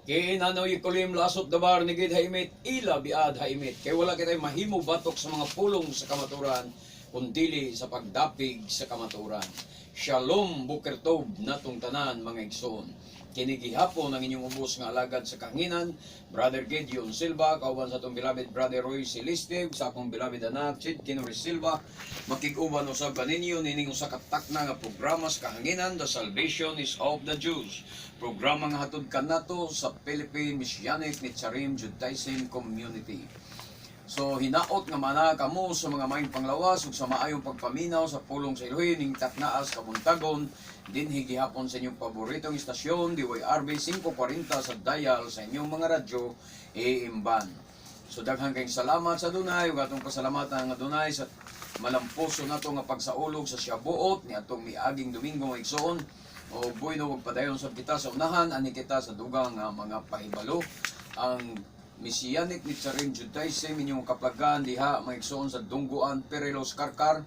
Kinanaw yikulim lasot dabar nigid haimit ila biad haimit. Kay wala kitay mahimo batok sa mga pulong sa kamaturan kun dili sa pagdapig sa kamaturan. Shalom, boker tov natong tanan, mga igsoon. Kini gihapon ang inyong ubos nga alagad sa kahanginan, Brother Gideon Silva, kauban sa atong beloved Brother Roy Celeste, sa akong beloved anak, Chid Kinori Silva, makig-uban usab kaninyo nining usa ka takna nga programa sa kahanginan, The Salvation is of the Jews. Programa nga hatod kanato sa Philippine Messianic Netzarim Judaism Community. So hinaot nga mana kamo sa mga maayong panglawas ug sa maayong pagpaminaw sa pulong sa Elohim ning taknaas kabuntagon dinhi gihapon sa inyong paboritong istasyon DYRB 540 sa dial sa inyong mga radyo AM band. So daghan kayong salamat sa Adunay ug atong pasalamatan nga Adunay sa malampuso nato nga pagsaulog sa Shabuot ni atong miaging Domingo, mga igsoon. O bueno, ug padayon sab kita sa unahan ani kita sa dugang nga mga pahibalo. Ang Messianic Netzarim Judaism inyong kaplagan diha, mga igsoon, sa Dungguan, Perilos, Carcar.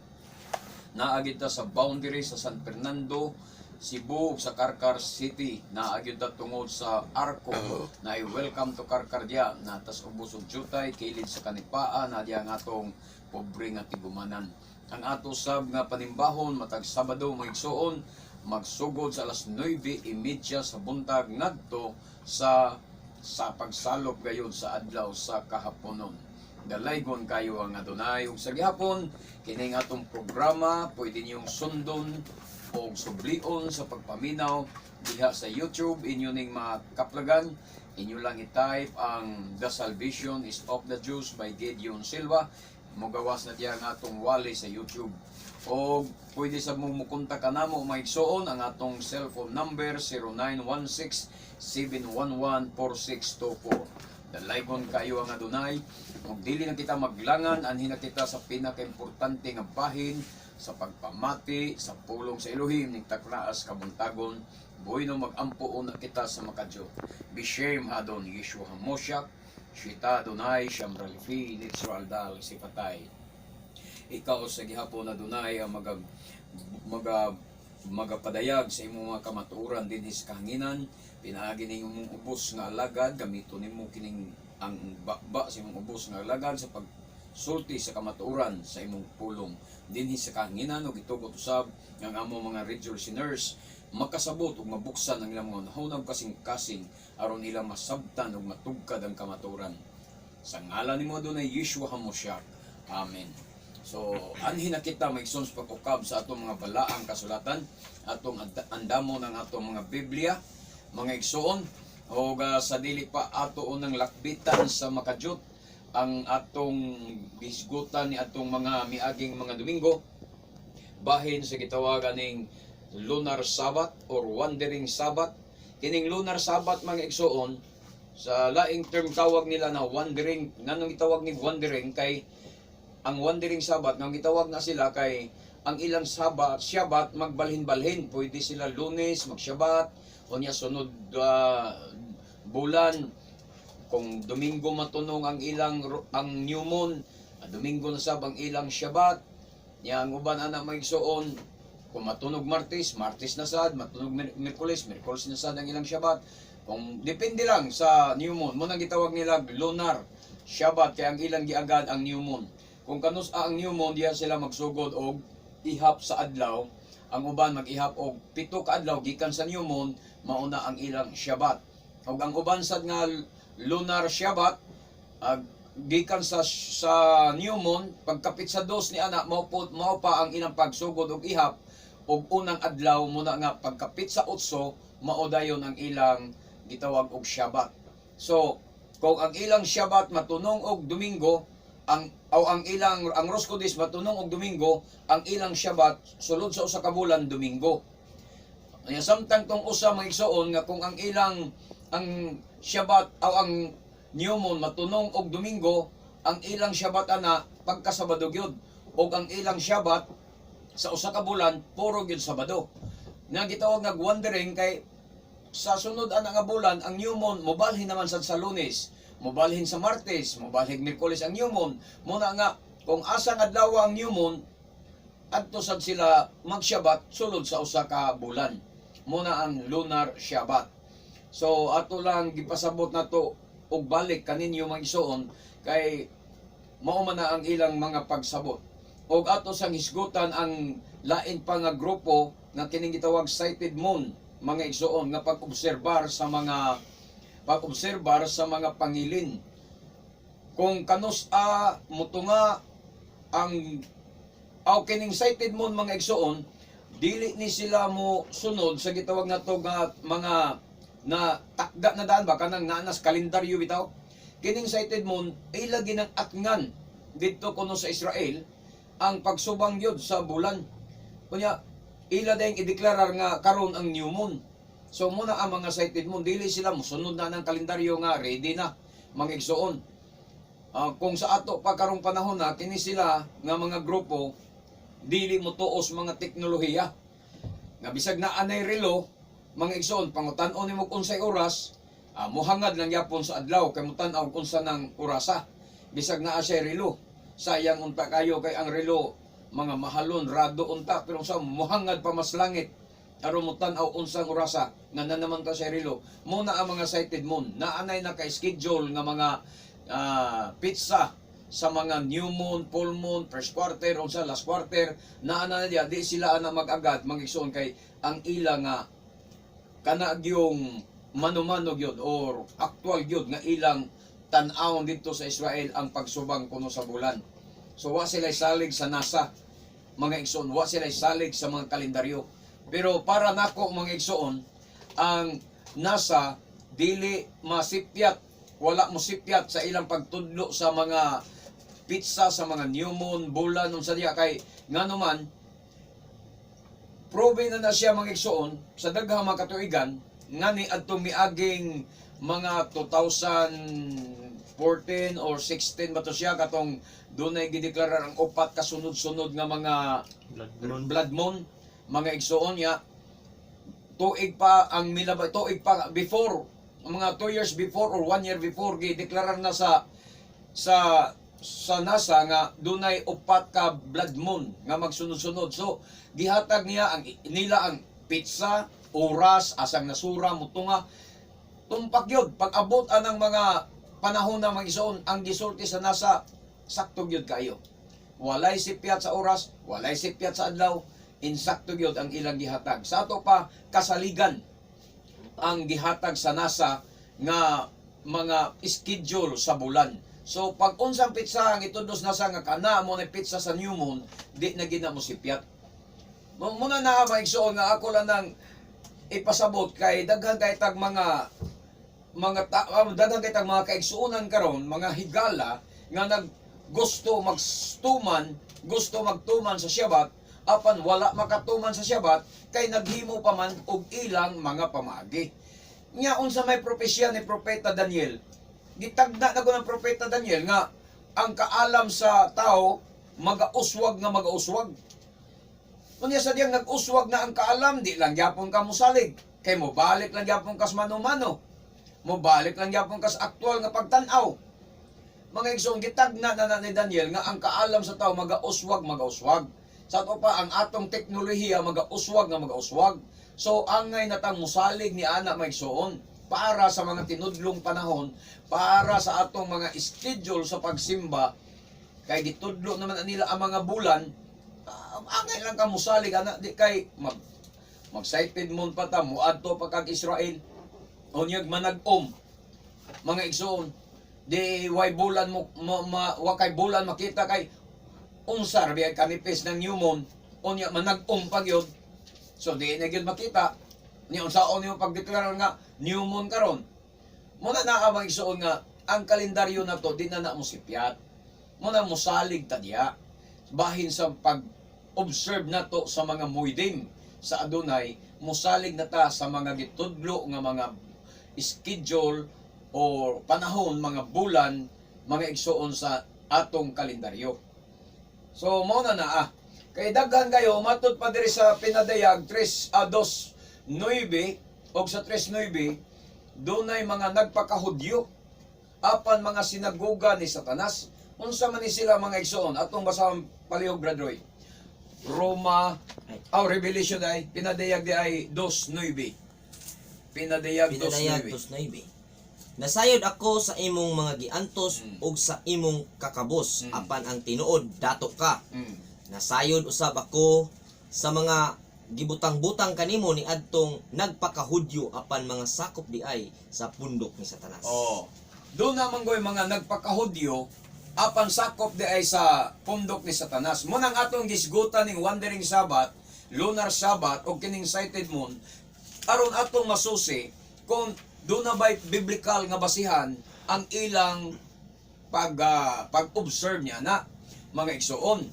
Naa gyud ta sa boundary sa San Fernando, Cebu ug sa Carcar City. Naa gyud ta tungod sa Arco na "Welcome to Carcar" diya natas ubos og jutay kilid sa Kanipaa na diya ang atong pobre nga tigumanan. Ang ato sab nga panimbahon matag Sabado, mga igsoon, magsugod sa alas 9:30 sa buntag ngadto sa pagsalop gayud sa adlaw sa kahaponon. Dalaygon kayo ang Adunay. Ug sa gihapon kining atong programa pwede niyong sundon o sublion sa pagpaminaw diha sa YouTube. Inyo ning makaplagan, inyo lang i-type ang "The Salvation is of the Jews" by Gideon Silva, mogawas na diya ang atong wali sa YouTube. O pwede sa mong mukontak ka namo, mga igsoon. Ang atong cellphone number 0916 711 4624. Dalaygon kayo ang Adunay. Ug dili na kita maglangan, anhi na kita sa pinakaimportante nga bahin sa pagpamati sa pulong sa Elohim ning taknaas kabuntagon. Buhino magampo na kita sa Makadiyot. Bishem Hadon Yeshua Hamosyak, Shita Adonai Shamralifi Nitzro Aldal Sifatay. Ikaw sa gihapon, Adonai, ang maga, maga magapadayag sa imong mga kamatuoran dinhi sa kahanginan pinaagi ning imong ubos nga alagad. Gamito nimo kining ang baba sa imong ubos nga alagad sa pagsulti sa kamatuoran sa imong pulong dinhi sa kahanginan ug itugot usab nga ang among mga radio listeners makasabot ug mabuksan ang ilang mga hunahuna ug kasing-kasing aron ilang masabtan ug matugkad ang kamatuoran. Sa ngalan nimo, Adonai Yeshua HaMoshiach. Amen. So, anhi na kita, mga igsoon, sa pag-ukab sa atong mga balaang kasulatan, atong andamon ang atong mga Biblia, mga igsoon, o sa dili pa ato unang lakbitan sa Makajut ang atong hisgutan ni atong mga miaging mga Domingo bahin sa gitawagan ning Lunar Sabbath or Wandering Sabbath. Kining Lunar Sabbath, mga igsoon, sa laing term tawag nila na wandering. Nganong gitawag ni wandering? Kay ang Wandering Sabbath nga gitawag na sila kay ang ilang Sabbath, Shabbat, magbalhin-balhin. Pwede sila Lunes magshabat, unya sunod bulan kung Domingo matunong ang ilang ang new moon, Domingo na sab ang ilang Shabbat. Nya ang uban ana, mga igsoon, kung matunog Martes, Martes na sad, matunog Miyerkules, Miyerkules na sad ang ilang Shabbat. Kung depende lang sa new moon, mo nang gitawag nila Lunar Shabbat kay ang ilang giagad ang new moon. Kung kanus ang new moon, diha sila magsugod og ihap sa adlaw. Ang uban mag-ihap og 7 ka adlaw gikan sa new moon, mauna ang ilang Shabbat. Ug ang uban sad nga Lunar Shabbat, gikan sa new moon, pagkapit sa 2 ni ana mao po mao pa ang ilang pagsugod og ihap og unang adlaw muna nga pagkapit sa 8 mao dayon ang ilang gitawag og Shabbat. So, kung ang ilang Shabbat matunong og Domingo, ang o ang ilang ang Rosh Chodesh matunong og Domingo, ang ilang Shabbat sulod sa usa ka bulan Domingo. Kaya samtang tong usa, mga igsoon, nga kung ang ilang ang Shabbat o ang new moon matunong og Domingo, ang ilang Shabbat ana pagkasabado gyud. Og ang ilang Shabbat sa usa ka bulan puro gyud Sabado. Na gitawag nga wandering kay sa sunod ana nga bulan ang new moon mobalhin naman sad sa Lunes, mobalhin sa Martes, mobalhin Miyerkules ang new moon. Muna nga kung asa nga adlaw ang new moon, adto sad sila magshabat sulod sa usa ka bulan. Muna ang Lunar Shabbat. So ato lang gipasabot nato og balik kaninyo, mga igsoon, kay mao man na ang ilang mga pagsabot. Og ato sang hisgutan ang lain pa nga grupo nga kining gitawag sighted moon, mga igsoon, nga pag-obserbar sa mga pangilin. Kung kanus a mutunga ang aw kining sighted moon, mga igsoon, dili ni sila mo sunod sa gitawag nato nga mga na takda na daan ba, kanang naanas kalendaryo bitaw. Kining sighted moon, ila ginang atngan didto kuno sa Israel ang pagsubang gyud sa bulan. Kunya ila dayong ideklarar nga karon ang new moon. So muna ang mga sighted moon, dili sila mosunod na ng kalendaryo nga ready na, mga igsoon. Kung sa ato pa karong panahon na kini sila nga mga grupo, dili mo tuos mga teknolohiya nga bisag na anay relo, mga igsoon, pangutan-on nimo kung unsay oras, muhangad lang yapon sa adlaw kay mutan-aw kung unsa nang orasa bisag naa siya relo. Sayang unta kayo kay ang relo mga mahalon rado unta, pero sa muhangad pa mas langit aron mutan-aw unsang orasa nga na naman ta sa relo. Mo na ang mga sighted moon na anay naka-schedule nga mga petsa sa mga new moon, full moon, first quarter, unsa last quarter, na ana na diya, di sila ana mag-agad, mga igsoon, kay ang ila nga kana yung mano-mano gyud or actual gyud nga ilang tan-awon dito sa Israel ang pagsubang kuno sa bulan. So wa sila salig sa NASA, mga igsoon, wa sila salig sa mga kalendaryo. Pero para nako, mga igsoon, ang NASA dili masipyat, wala mo sipyat sa ilang pagtudlo sa mga petsa sa mga new moon, bulan, unsa diya, kay ngano man proven na na siya, mga igsoon, sa daghang mga katuigan nga ni adtong miaging mga 2014 or 16 ba to siya, katong dunay gideklarar ang upat ka sunod-sunod nga mga Blood moon. Blood moon, mga igsoon ya. Tuig pa ang milabay, tuig pa before, mga 2 years before or 1 year before, gideklarar na sa NASA nga dunay upat ka blood moon nga magsunod-sunod. So gihatag niya ang nila ang petsa, oras, asang nasura mutunga, tumpak yun. Pag abot anang mga panahon na, mga igsoon, ang gisulti sa NASA sakto gyud kayo. Walay sipyat sa oras, walay sipyat sa adlaw, insakto gyud ang ilang gihatag. Sa ato pa kasaligan ang gihatag sa NASA nga mga schedule sa bulan. So pag unsang petsa ang itudos NASA nga kana mo na petsa sa new moon, di na gina mo sipyat. Muna na, mga igsoon, nga ako lang nang ipasabot kay daghan kay tag mga daghan kay tag mga kaigsuonan karon, mga higala nga nag gusto magtuman, gusto magtuman sa Shabbat, apan wala makatuman sa Shabbat kay naghimo pa man og ilang mga pamaagi. Nya unsa may propesya ni Propeta Daniel? Gitagna na ko ng Propeta Daniel nga ang kaalam sa tao magauswag nga magauswag. Unya sa diyang nag-uswag na ang kaalam, di lang gyapon ka mosalig. Kay mo balik lang gyapon kas mano-mano. Mo balik lang gyapon kas aktual nga pagtan-aw. Mga igsoon, gitagna na na ni Daniel nga ang kaalam sa tao magauswag, magauswag. Sa ato pa ang atong teknolohiya magauswag nga magauswag. So angay natang musalig ni ana, mga igsoon, para sa mga tinudlong panahon, para sa atong mga schedule sa pagsimba, kay gitudlo naman na nila ang mga bulan, angay lang ka musalig ana, di kay mag sighted moon pa ta, muadto pa kag Israel, unyag manag-om, mga igsoon, di way bulan mo wa kay bulan makita kay unsa ra biya kanipis ng new moon, unya manag-om pa gyud, so di na gyud makita ni unsaon nimo pagdeklarar nga new moon karon. Muna na, mga igsoon, nga ang kalendaryo na to di na na mo sipyat. Muna mosalig ta diya bahin sa pag-observe nato sa mga moedim sa Adonai, mosalig na ta sa mga gitudlo nga mga schedule o panahon, mga bulan, mga igsoon, sa atong kalendaryo. So mao na na ah. Kay daghan kayo matud pa diri sa Pinadayag 3 a 2 9 og sa 3:9, dunay mga nagpakahudyo apan mga sinagoga ni Satanas. Unsa man ni sila, mga igsoon? Atong basahon palihog, Brad Roy. Roma, oh, Revelation ay Pinadayag di ay 2:9. Pinadayag Pinadayag 2:9. 2:9. Nasayod ako sa imong mga giantos ug sa imong kakabos, apan ang tinuod dato ka. Nasayod usab ako sa mga gibutang-butang kanimo ni adtong nagpakahudyo apan mga sakop di ay sa pundok ni Satanas. Oh. Doon naman goy mga nagpakahudyo apan sakop di ay sa pundok ni Satanas. Munang atong gisgutan ning Wandering Sabbath, Lunar Sabbath o kining Sighted Moon aron atong masusi kung doon na ba'y biblical nga basihan ang ilang pag-observe niya na, mga igsoon.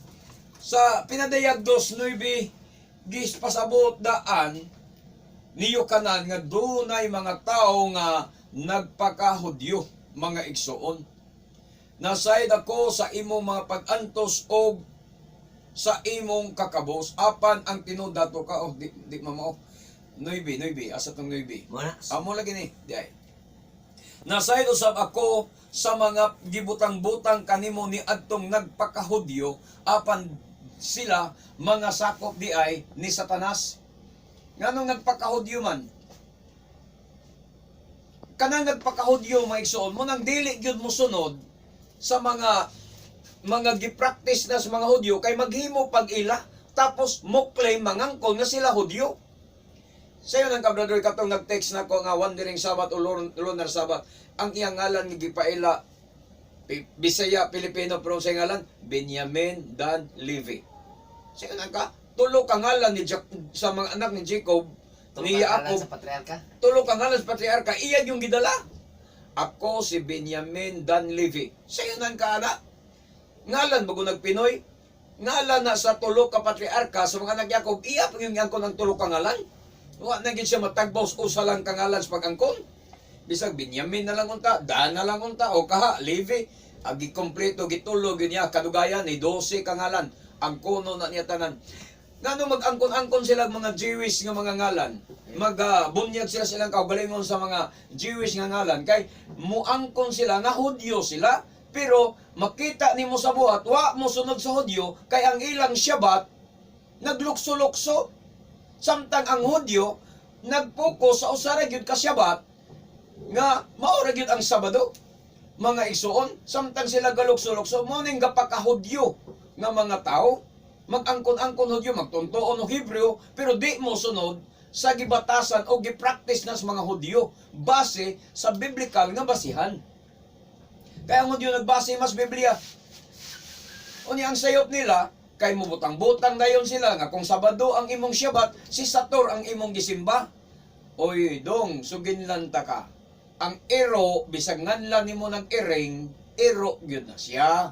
Sa Pinadayag 2:9, gispasabot daan niyo kanan nga dunay mga tao nga nagpakahudyo, mga igsoon. Nasayod ako sa imong mga pag-antos og sa imong kakabos apan ang tinuod dato ka. Oh, di, di mamao. 9, 9, asa tong 9? Mo na. Amo lagi ni, di ay. Nasayod usab ako sa mga gibutang-butang kanimo ni adtong nagpakahudyo apan sila mga sakop di ay ni Satanas. Nganong nagpakahudyo man? Kanang nagpakahudyo, mga igsoon, mo nang dili gyud mo sunod sa mga gipractice na sa mga Hudyo kay maghimo pag ila tapos mo claim, mangangkon nga sila Hudyo. Sayo nang ka, brother, katong nag-text na ko nga Wandering Sabbath o Lunar Sabbath, ang iyang ngalan nga gipaila Bisaya, Pilipino, pero sa ngalan Benjamin Dan Levy. Sayo nang ka, tulo ka ngalan ni sa mga anak ni Jacob, Tulo ni ka ngalan Jacob, sa patriarka. tulo ka ngalan sa patriarka, iya yung gidala. Ako si Benjamin Dan Levy. Sayo nang ka ana. Ngalan bago nagpinoy, ngalan na sa tulo ka patriarka sa mga anak Jacob, iya pa yung angkon ang tulo ka ngalan. Wa na gid siya matagbaw sa usa lang ka ngalan sa pag-angkon. Bisag Benjamin na lang unta, Dan na lang unta, o kaha, Levi. Agi kompleto gitulo gyud niya kadugayan ni 12 ka ngalan. Ang kuno na niya tanan. Ngano mag-angkon-angkon sila mga Jewish nga mga ngalan? Mag-bunyag sila silang kaugalingon sa mga Jewish nga ngalan kay muangkon sila nga Hudyo sila, pero makita nimo sa buhat wa mo sunod sa Hudyo kay ang ilang Shabbat naglukso-lukso. Samtang ang Hudyo nagpokus sa usa ra gyud ka Shabbat nga mao ra gyud ang Sabado, mga igsoon. Samtang sila galukso-lukso, mo ning gapakahudyo nga mga tao, mag-angkon-angkon Hudyo, magtuntuon og Hebreo, pero di mo sunod sa gibatasan o gipractice na sa mga Hudyo base sa biblical nga basihan. Kaya ang Hudyo nagbase mas Biblia. Unya ang sayop nila kay mubutang-butang dayon sila nga kung Sabado ang imong Shabbat, si Sator ang imong gisimba. Oy, dong, suginlan ta ka. Ang ero, bisag nganlan nimo ng iring, ero gyud na siya.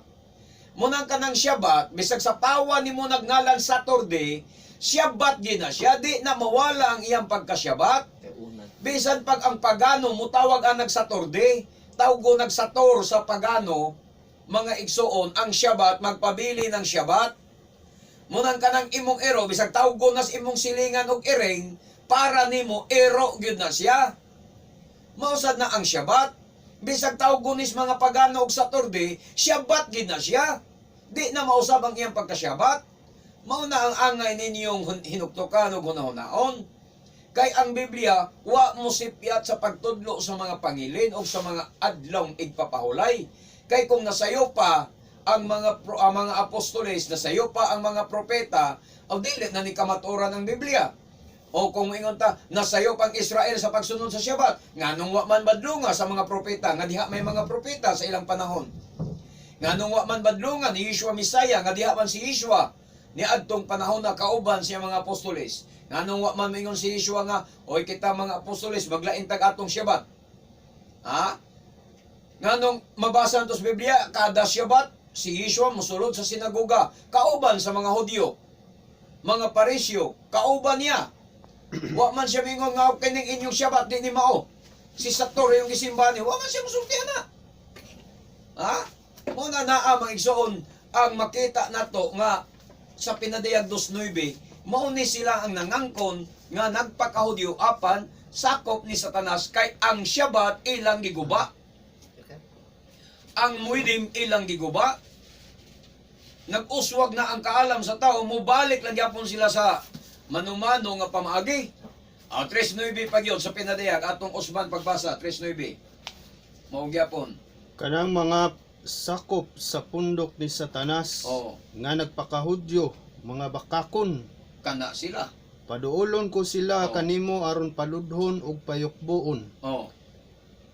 Munang kanang Shabbat, bisag sa pawa nimo nagngalan Saturday, Shabbat gyud na siya, di na mawala ang iyang pagka-Shabbat. Kay una. Bisan pag ang pagano mutawag ang nagsatorde, tawgo nagsator sa pagano, mga igsoon, ang Shabbat magpabili ng Shabbat. Munang kanang imong ero, bisag tawgo nas imong silingan og iring, para nimo ero gyud na siya. Mausad na ang Shabbat. Bisag tawgo nis mga pagano og Saturday, Shabbat gyud na siya. Di na mausab ang iyang pagka-Shabbat. Mao na ang angay ninyong hinuktukan og hunahunaon. Kay ang Biblia, wa mo sipyat sa pagtudlo sa mga pangilin o sa mga adlong igpapahulay. Kay kung nasayo pa ang mga apostoles, nasayo pa ang mga propeta, o dili na ni kamatuoran ang Biblia. O kung ingon ta, nasayo pang Israel sa pagsunod sa Shabbat, nganong wa man badlunga sa mga propeta, nga diha may mga propeta sa ilang panahon. Nganong wa man badlungan ni Yeshua Mesaya, nga diha man si Yeshua ni adtong panahon na kauban siya mga apostoles. Nganong wa man mingon si Yeshua nga, "Oy kita mga apostoles, maglain tag atong Shabbat"? Ha? Nganong mabasa nato sa Biblia, kada Shabbat si Yeshua mosulod sa sinagoga, kauban sa mga Hudyo, mga Parisyo, kauban niya. Wa man siya mingon nga kining inyong Shabbat di ni mao. Si Sator yung gisimba ni, wa man siya musulti ana. Ha? Muna naa, mga igsoon, ang makita nato nga sa Pinadayag 2:9, mao ni sila ang nangangkon nga nagpakahudyo apan sakop ni Satanas kay ang Shabbat ilang giguba, ang muidim ilang giguba. Nag-uswag na ang kaalam sa tao, mubalik lang gyapon sila sa manumano nga pamaagi. Ah, 3.9 pag yun sa pinadayag atong Usman pagbasa 3.9. Mao gyapon. Kanang mga sakop sa pundok ni Satanas nga nagpakahudyo, mga bakakon, Kana sila. Paduolon ko sila kanimo aron paludhon og payukboon.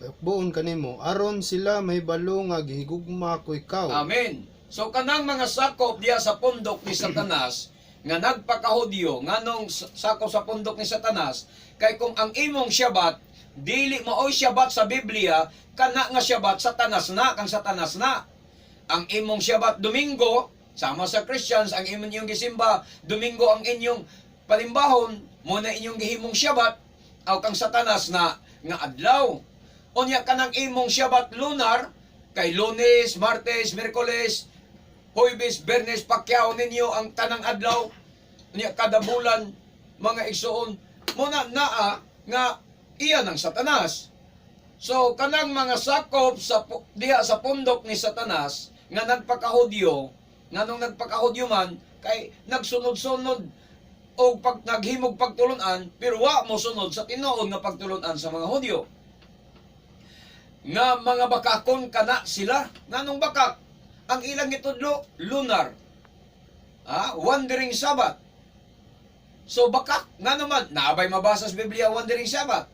Payukboon kanimo aron sila mahibalo nga gihigugma ko ikaw. Amen. So kanang mga sakop diya sa pundok ni Satanas nga nagpakahudyo, nganong sakop sa pundok ni Satanas, kay kung ang imong Syabat dili maoy Syabat sa Biblia, kana nga Syabat Satanas na, kang Satanas na. Ang imong Syabat Domingo, sama sa Christians, ang imong inyong gisimba, Domingo ang inyong palimbahon, mo na inyong gihimong Syabat, aw kang Satanas na nga adlaw. Unya kanang imong Syabat lunar, kay Lunes, Martes, Miyerkules, Huwebes, Biyernes, pakyaw ninyo ang tanang adlaw. Unya kada bulan, mga igsoon, mo na naa nga iyan ang Satanas. So kanang mga sakop sa diha sa pundok ni Satanas nga nagpakahudyo, nganong nagpakahudyo man kay nagsunod-sunod o pag naghimog pagtulunan, pero wa mo sunod sa tinuod nga pagtulunan sa mga Hudyo. Nga mga bakakon kana sila, nganong bakak? Ang ilang gitudlo lunar. Ah, wandering Sabbath. So bakak nga naman, naabay mabasa sa Biblia wandering Sabbath.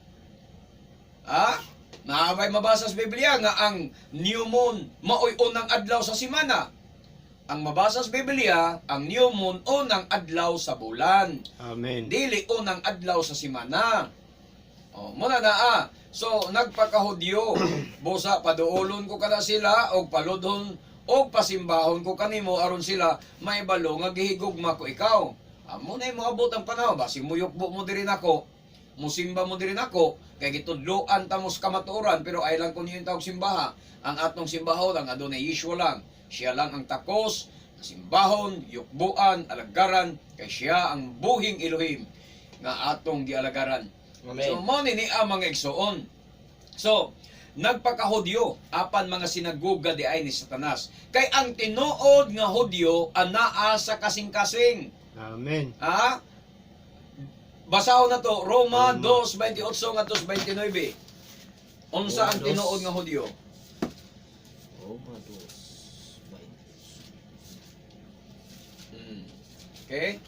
Ah, naabay mabasa sa Biblia nga ang new moon maoy unang adlaw sa simana. Ang mabasa sa Biblia, ang new moon unang adlaw sa bulan. Amen. Dili unang adlaw sa simana. O, muna na ah. So, nagpakahudyo. Busa, paduolon ko kada sila, og paludhon, og pasimbahon ko kanimo aron sila maibalo nga gihigugma ko ikaw. Amo na moabot ang panahon, basig muyukbo mo diri nako, musimba mo diri nako, kay gitudloan ta mo sa kamatuoran, pero ay lang kun yung tawag simbaha. Ang atong simbahon, ang adunay Yeshua lang. Siya lang ang takos, simbahon, yukbuan, alagaran, kay siya ang buhing Elohim nga atong gialagaran. Amen. So mao ni ang mga igsoon. So, nagpakahudyo apan mga sinagoga di ay ni Satanas. Kay ang tinuod nga Hudyo anaa sa kasing-kasing. Amen. Ha? Basahon na to Roma Roma. 2:28 ngadto sa 29. Unsa ang Roma tinuod 2. nga Hudyo? Roma 2. Okay?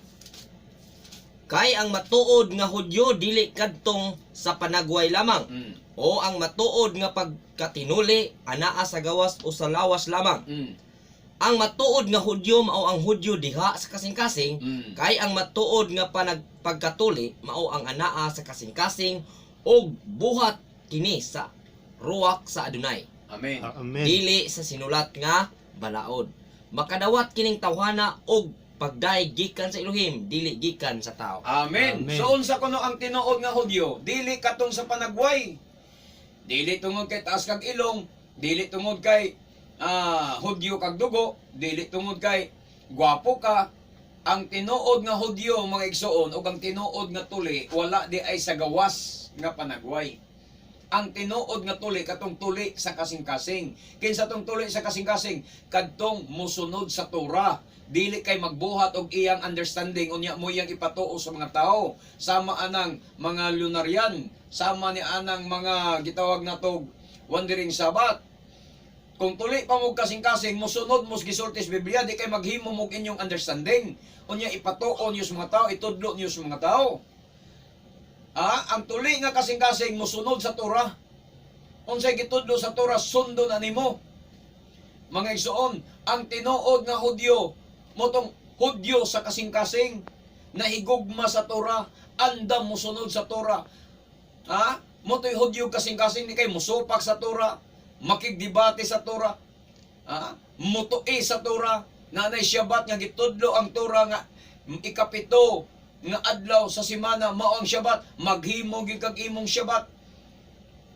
Kay ang matuod nga Hudyo dili kadtong sa panagway lamang o ang matuod nga pagkatinuli anaa sa gawas o sa lawas lamang. Ang matuod nga Hudyo mao ang Hudyo diha sa kasing-kasing, kay ang matuod nga pagkatuli mao ang anaa sa kasing-kasing og buhat kini sa ruwak sa Adunay. Amen. Amen. Dili sa sinulat nga balaod. Makadawat kining tawhana og pagdayeg gikan sa Elohim, dili gikan sa tao. Amen. Amen. So unsa kuno ang tinuod nga Hudyo? Dili katong sa panagway. Dili tungod kay taas kag ilong, dili tungod kay Hudyo kag dugo, dili tungod kay gwapo ka. Ang tinuod nga Hudyo, mga igsoon, ug ang tinuod nga tuli wala di ay sa gawas nga panagway. Ang tinuod nga tuli katong tuli sa kasing-kasing. Kinsa tong tuli sa kasing-kasing? Kadtong mosunod sa Torah. Dili kay magbuhat og iyang understanding unya mo iyang ipatuo sa mga tao. Sama anang mga lunarian, sama ni anang mga gitawag natog wandering Sabbath. Kung tuli pa mo kasing-kasing, mosunod mo sa gisulti sa Biblia, di kay maghimo mo og inyong understanding. Unya ipatuo niyo sa mga tao, itudlo niyo sa mga tao. Ah, ang tuli nga kasing-kasing mosunod sa Torah. Unsay gitudlo sa Torah, sundo na nimo. Mga igsoon, ang tinuod nga Hudyo, motong Hudyo sa kasing-kasing, nahigugma sa Torah, andam mosunod sa Torah. Ha? Moto'y Hudyo kasing-kasing ni kay musupak sa Torah, makigdebate sa Torah, ha? Mutui sa Torah, nanay Syabat nga gitudlo ang Torah nga ikapito nga adlaw sa simana mao ang Syabat, maghimo gyud kag imong Syabat.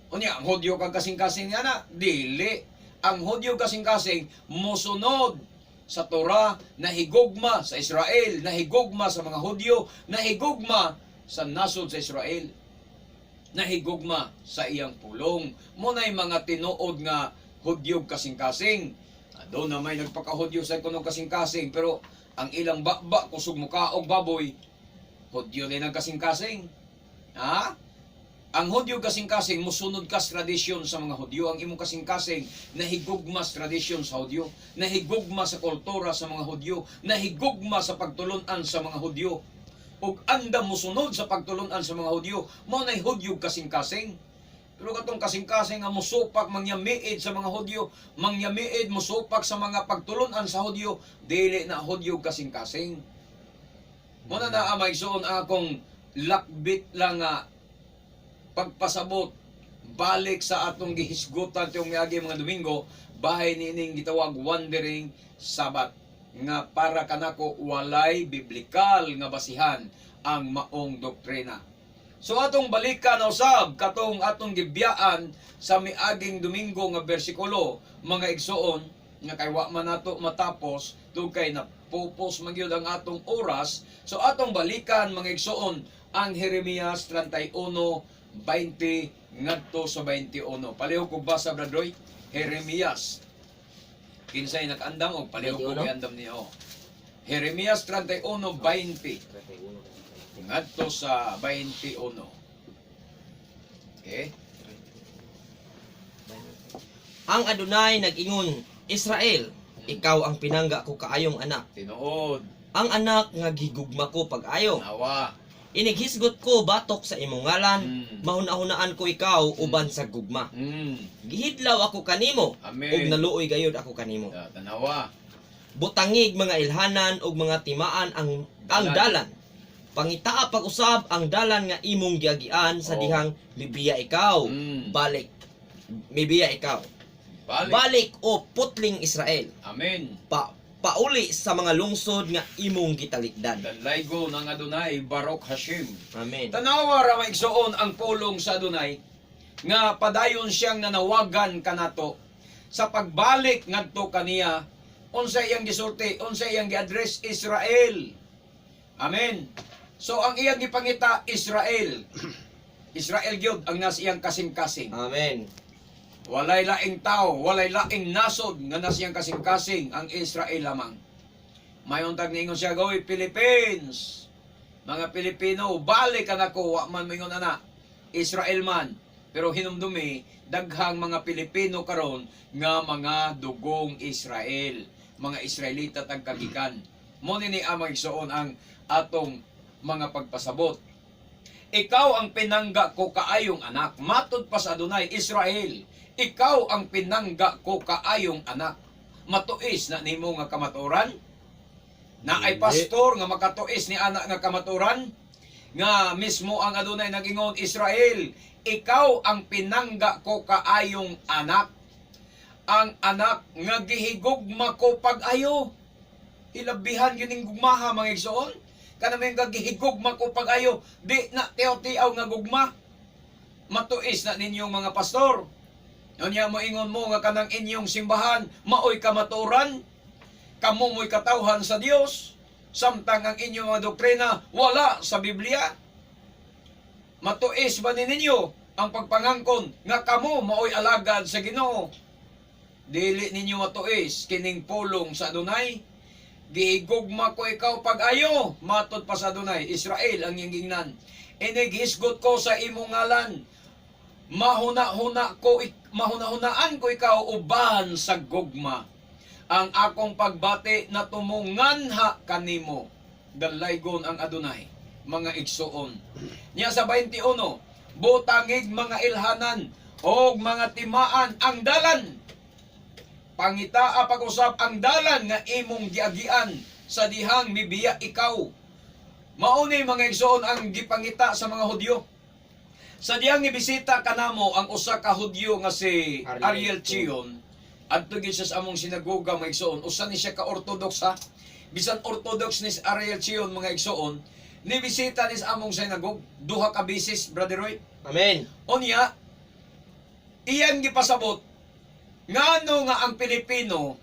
Unya, ang Hudyo kag kasing-kasing nga na, dili. Ang Hudyo kasing-kasing mosunod sa Torah, nahigugma sa Israel, nahigugma sa mga Hudyo, nahigugma sa nasod sa Israel, nahigugma sa iyang pulong. Muna'y mga tinuod nga Hudyo kasing-kasing. Doon na may nagpakahudyo sa kuno kasing-kasing, pero ang ilang bakba kusog muka og baboy, Hudyo din ang kasing-kasing. Ha? Ang Hudyo kasing-kasing musunod ka sa tradisyon sa mga Hudyo. Ang imong kasing-kasing nahigugma sa tradisyon sa Hudyo, nahigugma sa kultura sa mga Hudyo, nahigugma sa pagtulunan sa mga Hudyo. Ug andam musunod sa pagtulunan sa mga Hudyo, mao nay Hudyo kasing-kasing. Pero katong kasing-kasing nga musupak mangyamiid sa mga Hudyo, mangyamiid musupak sa mga pagtulunan sa Hudyo, dili na Hudyo kasing-kasing. Muna na amay suon akong lakbit lang nga pagpasabot balik sa atong gihisgutan tiyong miagi mga Domingo, bahay niining gitawag Wandering Sabbath nga para kanako walay biblikal nga basihan ang maong doktrina. So atong balikan usab katong atong gibiyaan sa miaging Domingo nga bersikulo, mga igsoon, nga kay wa man nato matapos dugay na pupos man gyud ang atong oras. So atong balikan, mga igsoon, ang Jeremias 31:20 ngadto sa 21. Palihog kog basa, Brad Roy. Jeremias. Kinsay nag-andam og palihog ko 21? andam niya, oh. Jeremias 31:20 ngadto sa 21. Okay? Ang Adonai nag-ingon, "Israel, ikaw ang pinangga ko kaayong anak." Tinuod. Ang anak nga gigugma ko pag-ayo. Nawa. Inighisgot ko batok sa imong ngalan, mahuna-hunaan ko ikaw uban sa gugma. Gihidlaw ako kanimo, Amen. ug naluoy gayud ako kanimo. Ah, tanawa. Butangig mga ilhanan ug mga timaan ang Dalan. dalan. Pangitaa pag-usab ang dalan nga imong giagian sa dihang mibiya ikaw. Balik. Mibiya ikaw. Balik. Balik o putling Israel. Amen. Pauli sa mga lungsod nga imong gitalikdan. Danlaygo ng Adonai, Baruch Hashem. Amen. Tanawa ra, maigsoon, ang pulong sa Adonai nga padayon siyang nanawagan kanato sa pagbalik ngadto kaniya. Unsa iyang gisulti, unsa iyang gi-address? Israel. Amen. So ang iyang gipangita, Israel. Israel gyud ang nasa iyang kasing-kasing. Amen. Walay laing tao, walay laing nasod nga nasa iyang kasing-kasing, ang Israel lamang. Mayon tag niingon siya, "Goy Philippines. Mga Pilipino, balik ka nako." Wa man mingon ana. Israel man. Pero hinumdumi, daghang mga Pilipino karon nga mga dugong Israel, mga Israelita tagkagikan. Mo ni amang igsoon ang atong mga pagpasabot. "Ikaw ang pinangga ko kaayong anak." Matod pa sa Adonai, "Israel, ikaw ang pinangga ko kaayong anak." Matuis na nimo nga kamatuoran? Na ay Hindi. pastor nga makatuis ni anak nga kamatuoran? Nga mismo ang Adonai nagingon, "Israel, ikaw ang pinangga ko kaayong anak. Ang anak nga gihigugma ko pag-ayo." Ilabihan gyud ning gugmaha, mga igsoon. Kana may nga gihigugma ko pag-ayo, di na tiaw-tiaw nga gugma. Matuis na ninyong mga pastor? Unya moingon mo nga kanang inyong simbahan maoy kamatuoran, kamo mo'y katawhan sa Dios, samtang ang inyong mga doktrina wala sa Biblia. Matuis ba ni ninyo ang pagpangangkon nga kamo maoy alagad sa Ginoo? Dili ninyo matuis kining pulong sa Adonai. "Gihigugma ko ikaw pag-ayo," matod pa sa Adonai, Israel ang iyang gingnan. "Inighisgot ko sa imong ngalan. Mahuna-hunaan ko ikaw uban sa gugma. Ang akong pagbati natumunganha kanimo." Dalaygon ang Adonai, mga igsuon. Niya sa 21, "Butangig mga ilhanan og mga timaan ang dalan. Pangitaa pag-usap ang dalan nga imong giagian sa dihang mibiya ikaw." Mauni, mga igsoon, ang gipangita sa mga Hudyo. Sa dihang ibisita kanamo ang usa ka Hudyo nga si Ariel Ariel Chion, adto gyud siya sa among sinagoga, mga igsoon. Usa ni siya ka Orthodox ha. Bisan Orthodox ni si Ariel Chion, mga igsoon, nibisita ni sa among sinagog duha ka bisis, Brother Roy. Amen. Unya, iyang gipasabot ngano nga ang Pilipino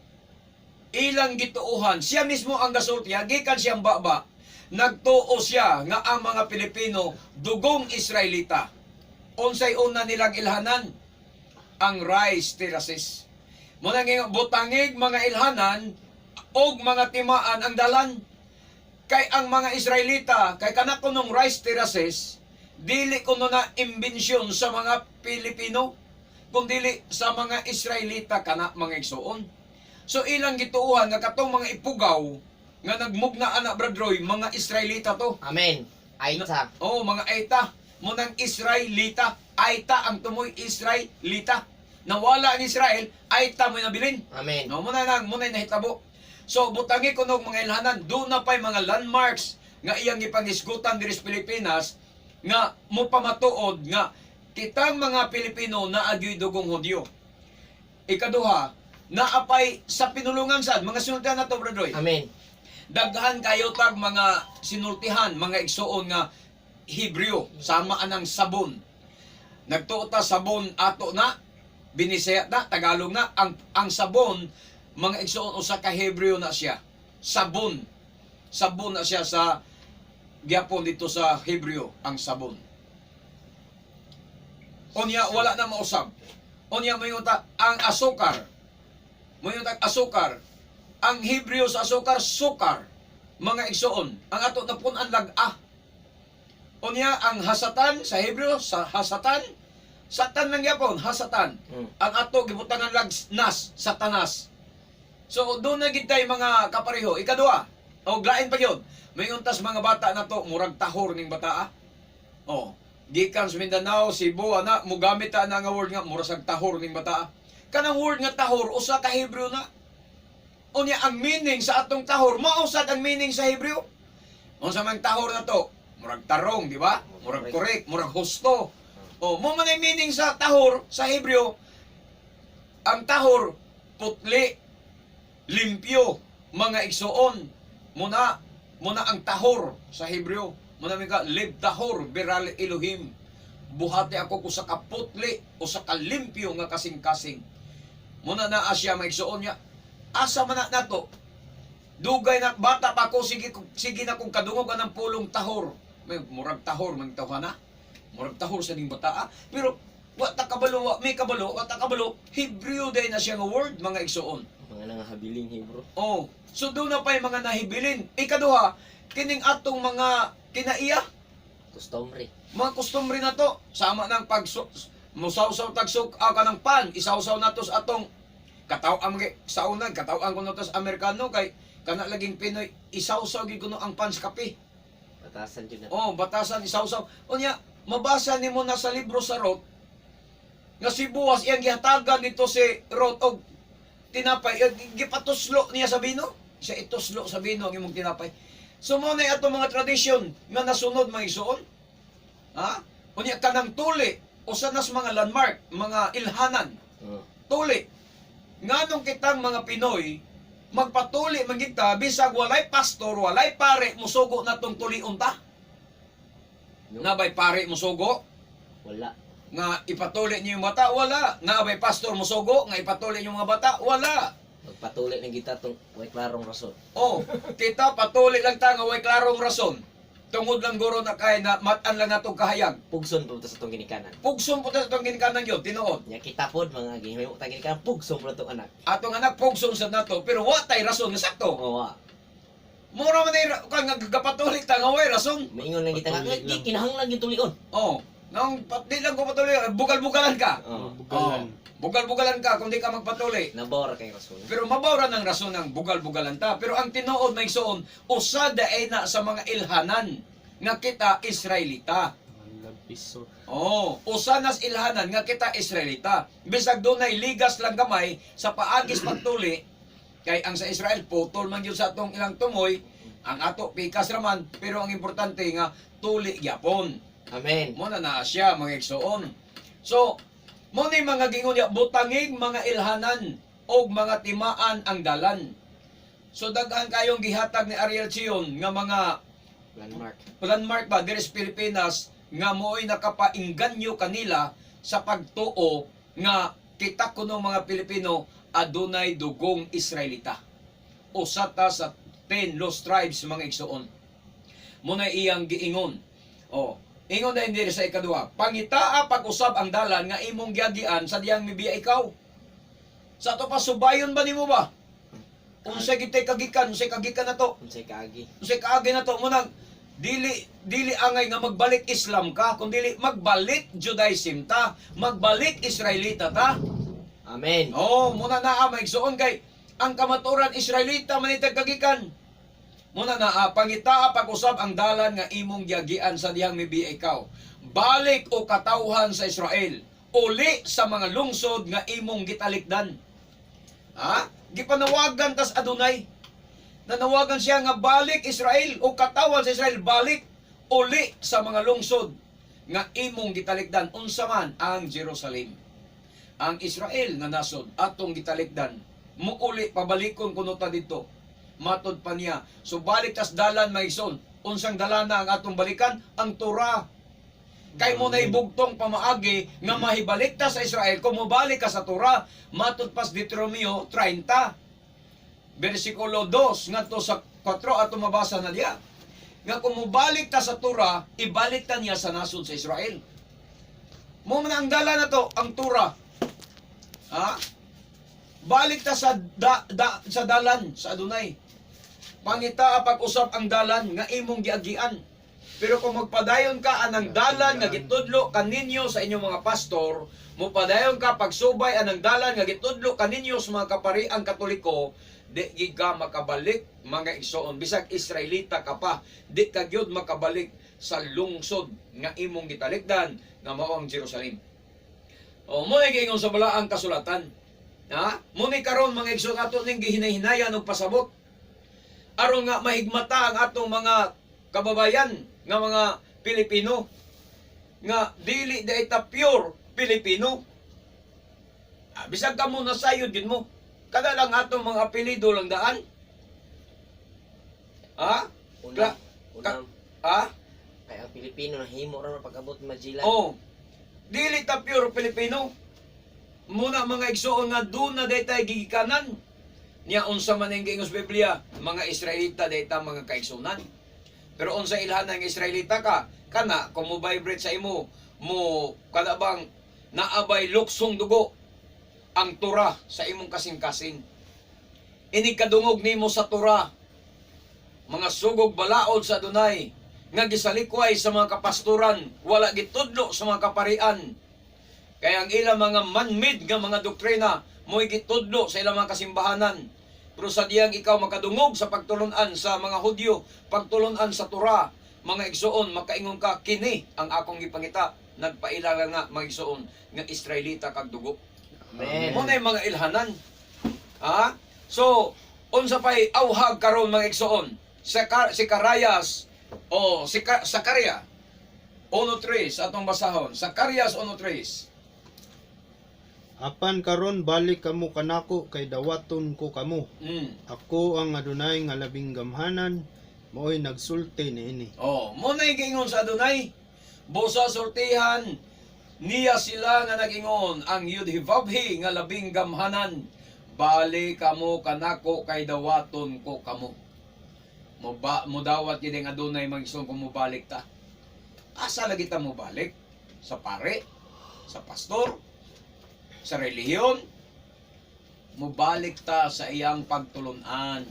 ilang gituohan, siya mismo ang gasulti, gikan siyang baba, nagtuo siya nga ang mga Pilipino dugong Israelita. Unsay una nilang ilhanan? Ang rice terraces. Muna nga butangig mga ilhanan og mga timaan ang dalan. Kay ang mga Israelita, kay kanak kunong rice terraces, Dili kuno na imbensyon sa mga Pilipino, kundili sa mga Israelita kana, mga igsuon. So ilang gituohan nga katong mga Ipugaw nga nagmugna ana, Brad Roy, mga Israelita to. Amen. Aita. Oo, mga Aita. Munang Israelita. Aita ang tumoy Israelita. Nawala ang Israel, Aita mo nabilin. Amen. No, muna nang muna nahitabo. So butangi kuno og mga ilhanan, do na pay mga landmarks nga iyang gipangisgutan diri sa Pilipinas nga mopamatuod nga kitang mga Pilipino naa gyoy dugong Hudyo. Ikaduha, naapay sa pinulungan sad mga sinultihan nato, Brad Roy. Amen. Daghan kayo tag mga sinultihan, mga igsuon nga Hebreo, sama anang sabon. Nagtuo ta sabon ato na, Binisaya na, Tagalog na, ang sabon, mga igsuon, usa ka Hebreo na siya. Sabon. Sabon na siya sa gyapon dito sa Hebreo, ang sabon. Unya wala na mausab. Unya moingon ta ang asukar. Moingon ta asukar. Ang Hebreo sa asukar, sukar. Mga igsuon, ang ato na pun-an lag-a. Unya ang hasatan sa Hebreo sa hasatan, satan lang gyapon, hasatan. Ang ato gibutangan lag nas, satanas. So doon na gid tay mga kapareho. Ikaduha, og lain pa gyud. Moingon tas mga bata na to, murag tahor ning bata ah. Oh, gikan sa Mindanao, Cebu, ana, mugamit ta na nga word nga murag sag tahor ning bata ah. Kanang word nga tahor usa ka Hebreo na. Unya ang meaning sa atong tahor, mao sad ang meaning sa Hebreo. Unsa man tahor na to? Murag tarong, di ba? Murag correct, murag husto. Oh, mo man ay meaning sa tahor sa Hebreo. Ang tahor putli, limpyo, mga igsuon. Muna, muna ang tahor sa Hebreo. Muna mi ka lib tahor biral Elohim. Buhati ako ko sa kaputli o sa kalimpyo nga kasing-kasing. Muna na siya, mga igsuon niya. Asa man na nato? Dugay na bata pa ako, sige sige na kong kadungog anang pulong tahor. May murag tahor man tawhana. Murag tahor sa ning bata ah. Pero wa ta kabalo, wa may kabalo, wa ta kabalo, Hebreo day na siya nga word, mga igsuon. Mga nangahabiling Hebro. Oh, so doon na pa'y mga nahibilin. Ikaduha, kining atong mga kinaiya, Customary. Mga kostumbre na to, sama ng pag musawsaw tagsuk ka ng pan, isawsaw na to sa atong kataw ang mga saunan, katawang ko na to sa Amerikano kay kana laging Pinoy, isawsaw gid kuno ang pan sa kape. Batasan jud na. Oh, batasan isawsaw. Unya, mabasa nimo na sa libro sa Ruth nga si Boaz iyang gihatagan dito si Ruth og tinapay, iyang gipatuslo niya sa bino. Siya ituslo sa bino ang imong tinapay. So mo na atong mga tradisyon nga nasunod, mga igsuon. Ha? Unya kanang tuli usa nas mga landmark, mga ilhanan. Tuli. Nganong kitang mga Pinoy magpatuli man gid ta bisag walay pastor, walay pare musugo na tong tulion ta? No. Nabay pare musugo Wala. nga ipatuli niyo yung bata? Wala. Nabay pastor musugo nga ipatuli niyo yung mga bata? Wala. Magpatuli ng kita tong way klarong rason. Oh, kita patuli lang ta nga way klarong rason. Tungod lang guro na kay na matan lang natong kahayag. Pugson po ta sa tong ginikanan. Pugson po ta sa itong ginikanan yun, tinuod. Nya kita pod mga gihimo ta ginikanan, pugson po tong anak. Atong anak pugson sa nato, pero wa tay rason nga sakto. Oo. Wa. Mura man ay kan nga gapatuli ta nga way rason. Maingon lang kita nga Patuloy di lang. kinahanglan gyud tulion. Oh, nang di lang ko patuli, bugal-bugalan ka. Oo. Bugalan. Oh, bugal-bugalan ka kung di ka magpatuli. Nabor kay rason. Pero mabawra ng rason ng bugal-bugalan ta. Pero ang tinuod, may igsuon, usa daay na sa mga ilhanan nga kita Israelita. Ang labiso. Oh, usa nas ilhanan nga kita Israelita. Bisag dunay ligas lang gamay sa paagis pagtuli, kay ang sa Israel putol man gyud sa atong ilang tumoy, ang ato pikas raman, pero ang importante nga tuli gyapon. Amen. Mo na na siya, mga igsuon. So, mo ni mga gingon niya, butangig mga ilhanan og mga timaan ang dalan. So daghan kayong gihatag ni Ariel Chion nga mga Landmark. Landmark ba diri sa Pilipinas nga mooy nakapainganyo kanila sa pagtuo nga kita kuno mga Pilipino adunay dugong Israelita. Usa ta sa 10 lost tribes, mga igsuon. Muna iyang giingon. Oh, ingon na diri sa ikaduha. Pangitaa pag-usab ang dalan nga imong giagian sa diyang mibiya ikaw. Sa ato pa subayon ba nimo ba? Unsay gitay kagikan, unsay kagikan na to? Unsay kaagi? Unsay kaagi na to mo nang Dili dili angay nga magbalik Islam ka, kun dili magbalik Judaism ta, magbalik Israelita ta. Amen. Oh, muna naa, maigsoon, kay ang kamaturan Israelita man itag kagikan. Muna naa, pangitaa pag-usab ang dalan nga imong giagian sa dihang mibiya ikaw. Balik o katawhan sa Israel, uli sa mga lungsod nga imong gitalikdan. Ha? Gipanawagan tas Adonai. Nanawagan siya nga balik Israel o katawan sa Israel, balik uli sa mga lungsod nga imong gitalikdan, unsa man ang Jerusalem. Ang Israel nga nasod atong gitalikdan, muuli, pabalikon kuno ta didto. Matod pa niya. So balik tas dalan, maigsoon. Unsang dalana ang atong balikan? Ang Torah. Kay mo na ibugtong pamaagi nga mahibalik ta sa Israel kung mobalik ka sa Torah. Matod pas Deuteronomio 30 versikulo 2 ngadto sa 4, ato mabasa na diya. Nga kung mobalik ta sa Torah, ibalik ta niya sa nasod sa Israel. Mo man ang dala na to, ang Torah. Ha? Balik ta sa sa dalan sa Adonai. Pangita pag-usap ang dalan nga imong giagian. Pero kung magpadayon ka anang dalan nga gitudlo kaninyo sa inyong mga pastor, mopadayon ka pagsubay anang dalan nga gitudlo kaninyo sa mga kapariang Katoliko, di gid ka makabalik, mga igsoon. Bisag Israelita ka pa, di ka gyud makabalik sa lungsod nga imong gitalikdan nga mao ang Jerusalem. O mo na giingon sa balaang kasulatan. Ha? Mo ni karon, mga igsoon, ato ning gihinay-hinayan og pasabot aron nga mahigmata ang atong mga kababayan nga mga Pilipino nga dili diay ta pure Pilipino. Ah, bisag kamo nasayod gid mo. Kada lang atong mga apelyido lang daan. Ha? Una, una, Ha? kay ang Pilipino nahimo ra man pag-abot ni Magellan. Oh. Dili ta pure Pilipino. Muna, mga igsoon, nga doon na day tayo gigikanan. Niya unsa man ang giingos Biblia, mga Israelita day ta, mga kaigsunan. Pero unsa ilhan ng Israelita ka, kana kung mo vibrate sa imo, mo kada bang naabay luksong dugo ang Torah sa imong kasing-kasing. Inig kadungog nimo sa Torah, mga sugog balaod sa Adonai nga gisalikway sa mga kapastoran, wala gitudlo sa mga kaparian. Kaya ang ilang mga man-made nga mga doktrina mo'y gitudlo sa ilang mga kasimbahanan. Pero sa diyang ikaw makadungog sa pagtulunan sa mga Hudyo, pagtulunan sa Torah, mga igsoon, makaingon ka, "Kini ang akong gipangita." Nagpaila nga, mga igsoon, nga Israelita kag dugo. Amen. Mo na yung mga ilhanan. Ha? So, unsa pay auhag karon, mga igsoon? Sa si Karayas o si Sakaria 1:3 atong basahon. Sakarias 1:3. Apan karon balik kamo kanako kay dawaton ko kamo. Ako ang Adonai nga labing gamhanan, maoy nagsulti niini. Oh, mo na giingon sa Adonai. Busa sultihan niya sila nga nag-ingon ang Yudhivabhi nga labing gamhanan. Bali kamo kanako kay dawaton ko kamo. Mo ba mo dawat gid ang Adonai, mga igsoon, kung mobalik ta. Asa lagi ta mobalik? Sa pare? Sa pastor? Sa relihiyon? Mobalik ta sa iyang pagtulunan.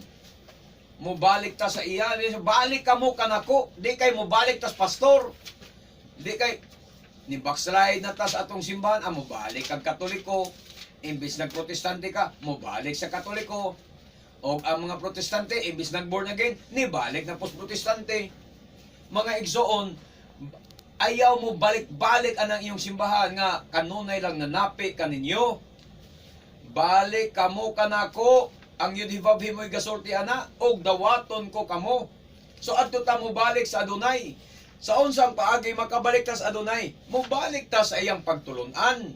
Mobalik ta sa iya, balik ka mo kanako, di kay mobalik tas pastor, di kay ni backslide na ta sa atong simbahan, ah, mobalik kag Katoliko. Imbis nagprotestante ka, mobalik sa Katoliko. O ang mga Protestante, imbis nag born again, nibalik na pos Protestante. Mga igsoon, ayaw mo balik-balik anang iyong simbahan nga kanunay lang nanapi kaninyo. Balik kamo kanako, ang Yudhivabhi mo'y gasulti ana, og dawaton ko kamo. So adto ta mo balik sa Adonai. Sa unsang paagi makabalik ta sa Adonai? Mobalik ta sa iyang pagtulunan.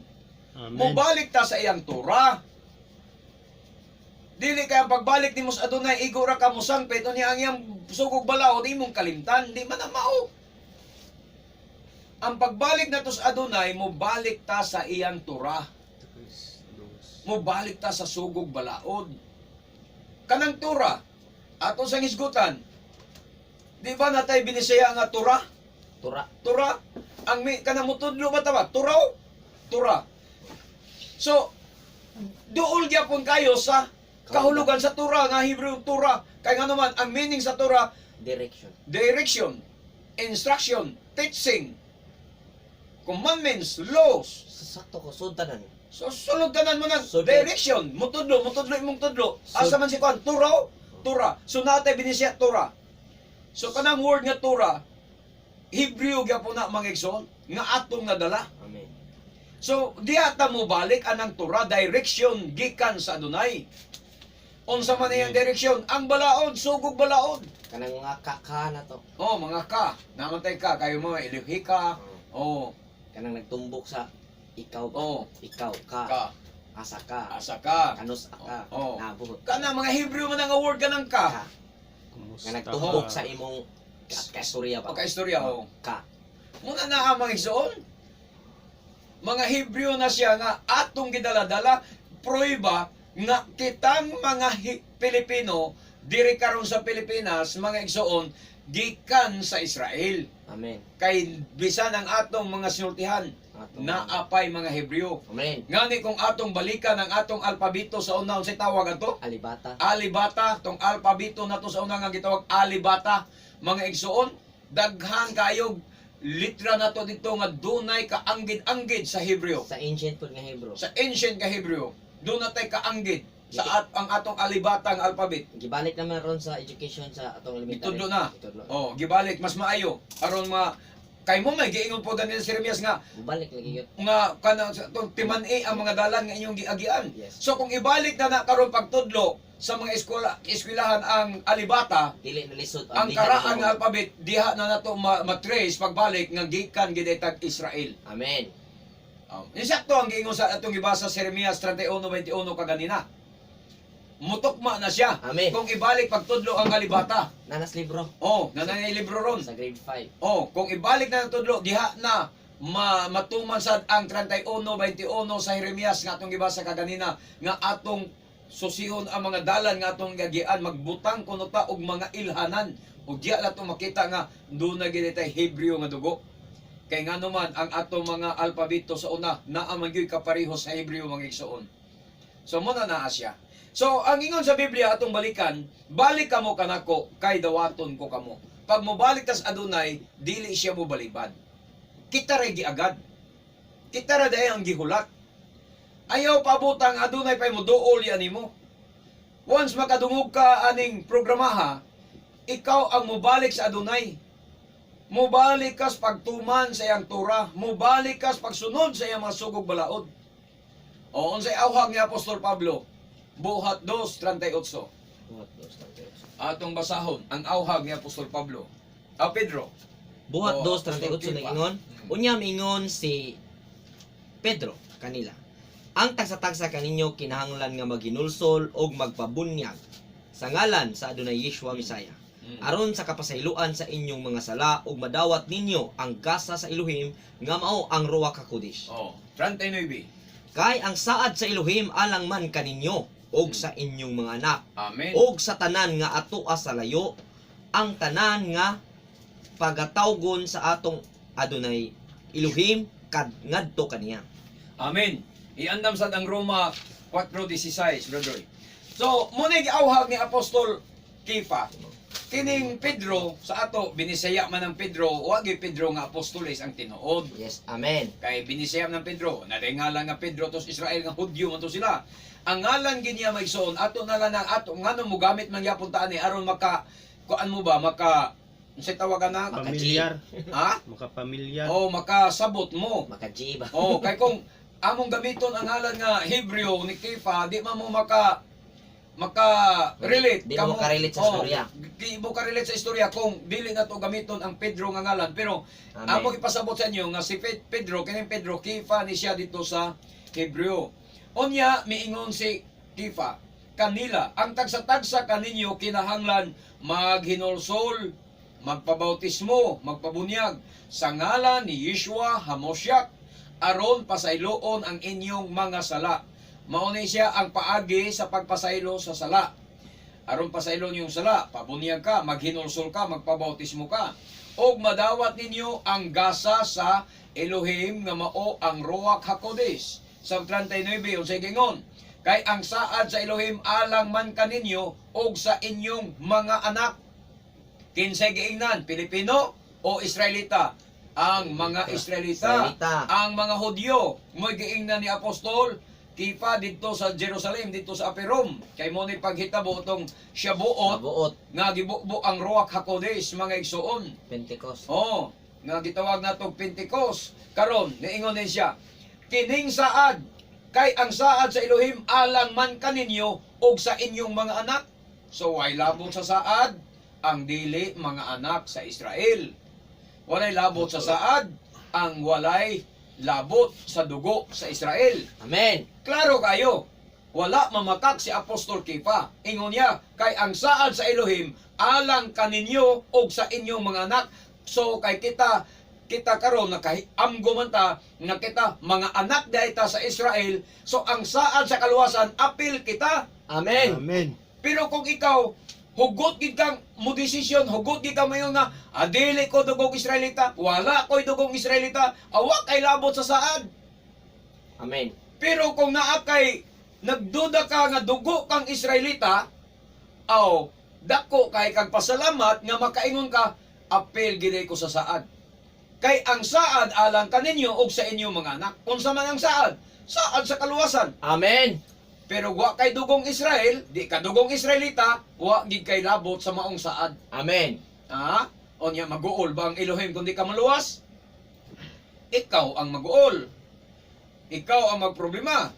Amen. Mobalik ta sa iyang Torah. Dili kay ang pagbalik nimo sa Adonai igo ra ka mosangpit, unya ang iyang sugog balaod imong kalimtan, di man na mao. Ang pagbalik nato sa Adonai, mobalik ta sa iyang Torah. Tres, dos. Mobalik ta sa sugog balaod. Kanang Torah, ato sa hisgutan. Di ba natay Binisaya nga Torah? Tura. Torah, ang may kanang mutudlo ba ta ba? Turaw? Torah. So, duol gyapon kayo sa kahulugan sa Torah nga Hebrew Torah. Kay nga naman ang meaning sa Torah, Direction. direction. Instruction, teaching, commandments, laws. Sakto ko sud tanan. So sulod tanan mo na So, direction, mutudlo, mutudlo imong tudlo. Asa man si kuan turaw, Tura. So natay binisya Tura. So kanang word nga Tura, Hebreo gyapon na, mga igsoon, nga atong nadala. Amen. So diha ta mo balik anang Tura, direction gikan sa Adonai. Unsa man iyang direksyon? Ang balaod, sugog balaod. Kanang mga kaka na to. Oh, mga ka, namantay ka kayo mga Elohi ka. Oh, Kanang nagtumbok sa ikaw ba? Oh. Ikaw ka. Ka, Asa ka. Asa ka. Kanus ka. Oh. Nabuhot. Kana mga Hebreo man ang word kanang ka. Ka. Kumusta Nga nagtumbok ka? sa imong kaistorya ba? Pagka-istorya, oh. Ka. Muna na ang mga igsoon. Mga Hebreo na siya nga atong gidala-dala, prueba nga kitang mga Pilipino diri karon sa Pilipinas, mga igsoon, gikan sa Israel. Amen. Kay bisan ang atong mga sinultihan, Atong- naapay mga Hebreo. Amen. Ngani kung atong balikan ang atong alpabeto sa una, unsay tawag ato? Alibata. Alibata, tong alpabeto nato sa una nga gitawag alibata, mga igsoon, daghan kayog litra nato dito nga dunay kaanggid-anggid sa Hebreo. Sa ancient pod nga Hebrew. Sa ancient ka Hebreo, dunay tay kaanggid sa ang atong alibata nga alpabet. Gibalik naman ron sa education sa atong elementary. Gitudlo na. Gitudlo. Oh, gibalik mas maayo aron ma kay mo may giingon po Daniel si Jeremias nga Balik lagi yun. Nga kanang sa atong timan-i ang mga dalan nga inyong giagian. Yes. So kung ibalik na na karon pagtudlo sa mga eskwela eskwelahan ang alibata, Dili na lisod. ang diha karaan na nga alpabet diha na nato matrace pagbalik nga gikan gid tag Israel. Amen. Insakto ang giingon sa atong gibasa sa Jeremias 31:21 kaganina. Mutukma na siya. Amen. Kung ibalik pagtudlo ang alibata. Nanas libro. Oh, nanay libro ron. Sa grade 5. Oh, kung ibalik na ang tudlo diha na matuman sad ang 31:21 sa Jeremias nga atong gibasa kaganina nga atong susihon ang mga dalan nga atong gagian, magbutang kuno ta og mga ilhanan ug diha lang to makita nga doon na gid tay Hebreo nga dugo, kay ngano man ang atong mga alpabeto sa una naa man gyud kapareho sa Hebreo, mga igsoon. So mo na naa siya. So ang ingon sa Biblia, atong balikan, "Balik kamo kanako kay dawaton ko kamo." Pag mobalik tas Adonai, dili siya mobalibad. Kita ra giagad. Kita ra dayon ang gihulat. Ayaw pabutang adunay pay moduol yan nimo. Once makadungog ka aning programaha, ikaw ang mobalik sa Adonai. Mobalik kas pagtuman sa iyang Torah, mobalik kas pagsunod sa iyang mga sugog balaod. O unsay awhag ni Apostol Pablo? Buhat 2:38. Buhat 2:38. Atong basahon ang awhag ni Apostol Pablo. Ah, Pedro. Buhat Oh, 2:38 Apostol Kefa. nag-ingon. Unya mingon si Pedro kanila. "Ang tagsa-tagsa kaninyo kinahanglan nga maghinulsol og magpabunyag sa ngalan sa Adonai Yeshua Mesaya aron sa kapasayloan sa inyong mga sala ug madawat ninyo ang gasa sa Elohim nga mao ang Ruach HaKodesh." Oh, 39. "Kay ang saad sa Elohim alang man kaninyo og sa inyong mga anak Amen. og sa tanan nga atoa sa layo, ang tanan nga pagatawgon sa atong Adonai Elohim kad ngadto kaniya." Amen. Iandam sad ang Roma 4:16, Brother Roy. So, muna giawhag ni Apostol Kefa. Kining Pedro sa ato binisaya man ang Pedro, wa gyud Pedro nga apostoles ang tinuod. Yes, amen. Kay binisaya man ang Pedro, naringalan nga Pedro tos Israel nga Hudyo man to sila. Ang ngalan ginya maigsoon ato na lang ang ato ngano mo gamit man gyapon ta ani aron maka kuan mo ba maka unsay tawagan na Pamilyar. Ha? Makapamilyar. O makasabot mo. Maka-G ba? Oh, kay kung among gamiton ang ngalan nga Hebreo ni Kefa, di man mo maka relate. Di mo makarelate sa istorya. Di mo karelate sa istorya kung dili na to gamiton ang Pedro nga ngalan. Pero Amen. among ipasabot sa inyo nga si Pedro, kining Pedro Kefa ni siya dito sa Hebreo. Unya miingon si Kefa kanila, "Ang tagsa-tagsa kaninyo kinahanglan maghinulsol, magpabautismo, magpabunyag sa ngalan ni Yeshua Hamosyak aron pasayloon ang inyong mga sala." Mao ni siya ang paagi sa pagpasaylo sa sala. Aron pasaylon yung sala, pabunyag ka, maghinulsol ka, magpabautismo ka. Og madawat ninyo ang gasa sa Elohim nga mao ang Ruach HaKodesh. Sa 39, unsay gingon? "Kay ang saad sa Elohim alang man kaninyo og sa inyong mga anak." Kinsay giingnan, Pilipino o Israelita? Ang mga Israelita. Israelita. Ang mga Hudyo, mo'y giingnan ni Apostol Kifa didto sa Jerusalem, didto sa Upper Room. Kay mo ni paghitabo itong Shabuot, Nabuot. nga gibubo ang Ruach HaKodesh, mga igsuon. Pentecost. Oh, nga gitawag natong Pentecost. Karon, niingon din siya, kining saad, kay ang saad sa Elohim alang man kaninyo og sa inyong mga anak. So, way labot sa saad ang dili mga anak sa Israel. Walay labot sa saad ang walay labot sa dugo sa Israel. Amen. Klaro kayo, wala mamakak si Apostol Kefa. Ingon niya, kay ang saad sa Elohim, alang kaninyo og sa inyong mga anak. So kay kita, kita karon nakaamgo man ta nga kita mga anak dahita sa Israel. So ang saad sa kaluwasan, apil kita. Amen. Amen. Pero kung ikaw, hugot gid kang mo desisyon, hugot gid kang mayon nga, adili ko dugong Israelita, wala ko'y dugong Israelita, awak kay labot sa saad. Amen. Pero kung naa kay nagduda ka nga dugo kang Israelita, aw dako kay kag pasalamat nga makaingon ka, apel gid ko sa saad. Kay ang saad alang kaninyo og sa inyong mga anak. Unsa man ang saad? Saad sa kaluwasan. Amen. Pero wa kay dugong Israel, di ka dugong Israelita, wa gid kay labot sa maong saad. Amen. Ha? O niya, mag-uol ba ang Elohim kung di ka maluwas? Ikaw ang mag-uol. Ikaw ang magproblema.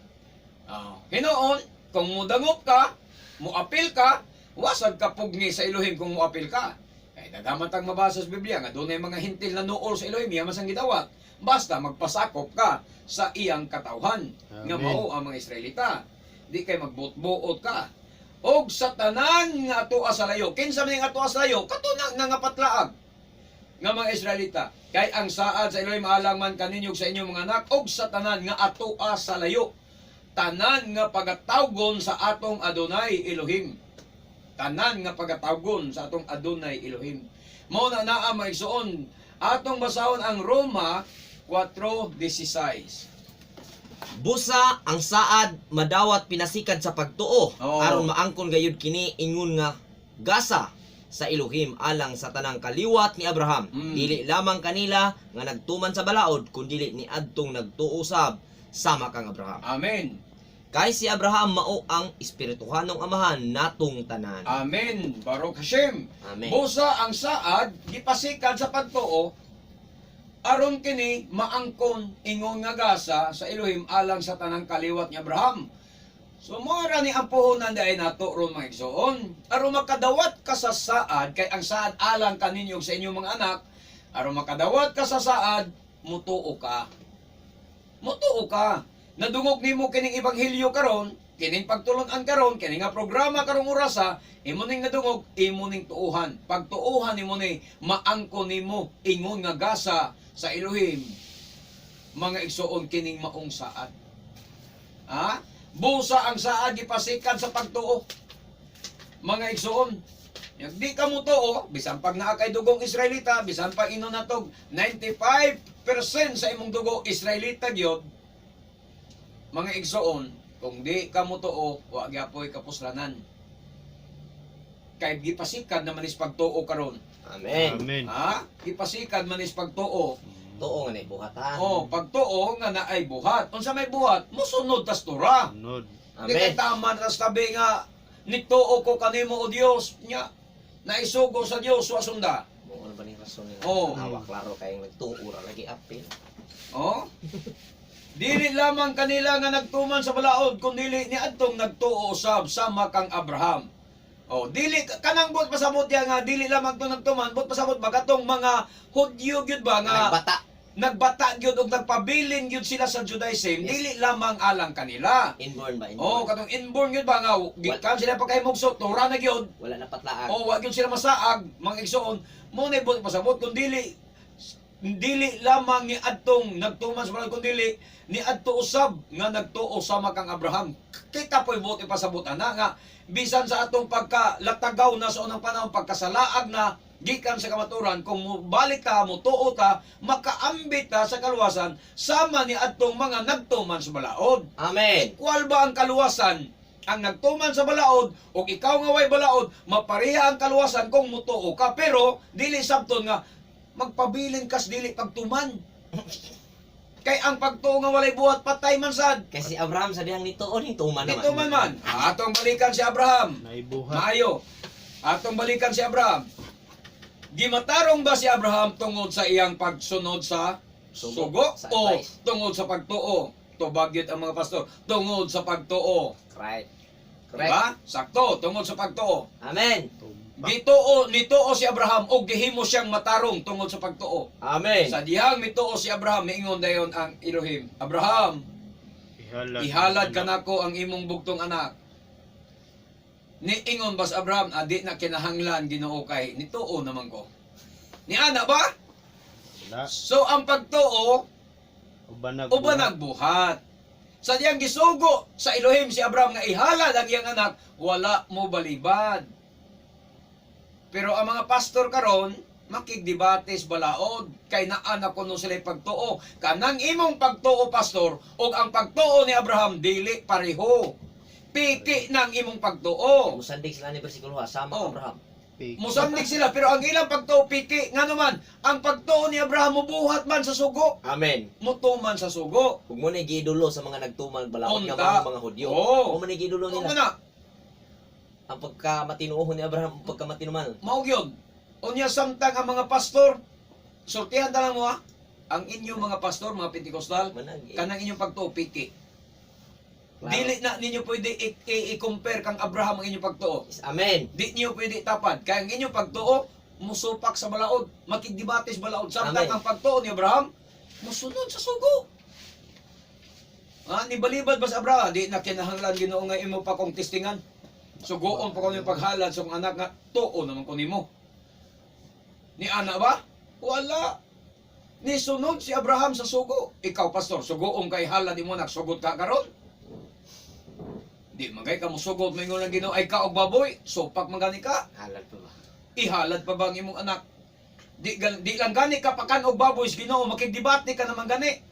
Hinoon, kung mudangop ka, muapil ka, wasag ka pugni sa Elohim kung muapil ka. Kay dagaman tang mabasa sa Biblia nga dunay mga hintil na nuol sa Elohim, iya masang gidawat. Basta magpasakop ka sa iyang katawhan nga Amen. mao ang mga Israelita. Di kay magbuot-buot ka. Og sa tanan nga atoa sa layo, kinsa man nga atoa sa layo, kato na nga patlaag nga mga Israelita. Kay ang saad sa Elohim alang man kaninyo ug sa inyong mga anak og sa tanan nga atoa sa layo. Tanan nga pagatawgon sa atong Adonai Elohim. Tanan nga pagatawgon sa atong Adonai Elohim. Mao na naa mga igsoon, atong basahon ang Roma 4:16. Busa ang saad madawat pinasikad sa pagtuo Oo. aron maangkon gayud kini ingon nga gasa sa Elohim alang sa tanang kaliwat ni Abraham. Dili lamang kanila nga nagtuman sa balaod kun dili ni adtong nagtuo sab sama kang Abraham. Amen. Kay si Abraham mao ang espirituhanong amahan natong tanan. Amen. Baruch Hashem. Amen. Busa ang saad gipasikan sa pagtuo aron kini maangkon ingon nga gasa sa Elohim alang sa tanang kaliwat ni Abraham. So mo ra ni ang puhunan dai nato ron mga igsoon. Aron makadawat ka sa saad kay ang saad alang kaninyo sa inyong mga anak, aron makadawat ka sa saad, mutuo ka. Mutuo ka. Nadungog nimo kining ebanghelyo karon, kining pagtulon-an karon, kining nga programa karong orasa, imo ning nadungog, imo ning tuohan. Pagtuohan nimo ni maangko nimo ingon nga gasa sa Elohim mga igsoon kining maong saad. Ha? Busa ang saad gipasikan sa pagtuo. Mga igsoon, yung di ka mo tuo, bisan pag naa kay dugong Israelita, bisan pag inon natog 95% sa imong dugo Israelita gyud. Mga igsoon, kung di ka mo tuo, wa gyapoy kapuslanan. Kay gipasikan naman is pagtuo karon. Amen. Amen. Ha? Gipasikan man is pagtuo. Tuo nga nay buhatan. Oh, pagtuo nga naay buhat. Unsa may buhat? Mosunod tas Torah. Sunod. Di kay Amen. tama na tabi nga nituo ko kanimo o Dios nya naisugo sa Dios wa sunda. Mo ano ba ning rason nga? Oo. Awa klaro kay nagtuo ra lagi apil. Oh? Dili lamang kanila nga nagtuman sa balaod kun dili ni adtong nagtuo usab sama kang Abraham. Oh, dili kanang buot pasabot ya nga dili lamang to nagtuman, buot pasabot ba katong mga Hudyo gyud ba nga Nagbata. Nagbata gyud og nagpabilin gyud sila sa Judaism, Yes. dili lamang alang kanila. Inborn ba? Inborn. Oh, katong inborn gyud ba nga gikan sila pagkahimugso, Torah na gyud. Wala na patlaag. Oh, wa gyud sila masaag, mga igsoon. Mo na buot pasabot kun dili dili lamang ni adtong nagtuman sa balaod kun dili ni adto usab nga nagtuo sama kang Abraham. Kita po'y buot ipasabot ana nga bisan sa atong pagkalatagaw na sa unang panahon, pagkasalaag na gikan sa kamaturan, kung mobalik ta, motuo ta, makaambit ta sa kaluwasan sama ni adtong mga nagtuman sa balaod. Amen. Equal ba ang kaluwasan? Ang nagtuman sa balaod o ikaw nga way balaod, mapareha ang kaluwasan kung mutuo ka. Pero dili sabton nga Magpabilin kas dili pagtuman. Kay ang pagtuo nga walay buhat, patay man sad. Kasi si Abraham sa dihang nituon, nituman naman. Nituman man. Atong balikan si Abraham. Naibuhat. Maayo. Atong balikan si Abraham. Gimatarong ba si Abraham tungod sa iyang pagsunod sa Sugo. sugo Sa o advice. tungod sa pagtuo? Tubag yun ang mga pastor. Tungod sa pagtuo. Right. Correct. Diba? Sakto, tungod sa pagtuo. Amen. Tumpak. Gituo, nituo si Abraham o gihimo siyang matarong tungod sa pagtuo. Amen. Sa dihang mituo si Abraham, miingon dayon ang Elohim. Abraham, Ihalad. ihalad kanako ang imong bugtong anak. Niingon bas Abraham, adi na kinahanglan Ginoo kay nituo naman ko. Ni ana ba? Wala. So ang pagtuo Uban nagbuhat. uban nagbuhat. Sa diyang gisugo sa Elohim si Abraham nga ihalad ang iyang anak, wala mo balibad. Pero ang mga pastor karon makigdebate sa balaod kay naa na kuno sila pagtuo. Kanang imong pagtuo, pastor, ug ang pagtuo ni Abraham dili pareho. Piki ng imong pagtuo. Musandig sila ni bersikulo ha, sama Oh. Abraham. Piki. Musandig sila pero ang ilang pagtuo piki ngano man ang pagtuo ni Abraham mubuhat man sa sugo, Amen. mutuman sa sugo. Ug mo na giidolo sa mga nagtuman balaod nga Unta. mga Hudyo. Oo. Mo na giidolo Kung nila. na, Ang pagkamatinuohon ni Abraham, ang pagkamatinuman. mao gyud. Unya samtang ang mga pastor, sultihan ta lang mo ha. Ang inyong mga pastor, mga Pentecostal, Manag. Eh. kanang inyong pagtuo piki. Klaro. Dili na ninyo pwede i-compare kang Abraham ang inyong pagtuo. Yes, amen. Di niyo pwede itapad. Kaya ang inyong pagtuo, musupak sa balaod, makigdebate sa balaod. Samtang Amen. ang pagtuo ni Abraham, musunod sa sugo. Ha, nibalibad ba sa Abraham? Di na kinahanglan Ginoo nga imo pa kong testingan. Sugoon pa ko niyong paghalad sa kong anak nga tuo naman ko nimo. Ni ana ba? Wala. Nisunod si Abraham sa sugo. Ikaw, pastor, sugoon kay halad imo anak, sugot ka karon? Di magay ka mosugot moingon ang Ginoo ay ka og baboy, supak man gani ka. Halal pa ba? Ihalad pa ba ang imong anak? Di lang gani ka pakan og baboy sa Ginoo, makigdebate ka naman gani.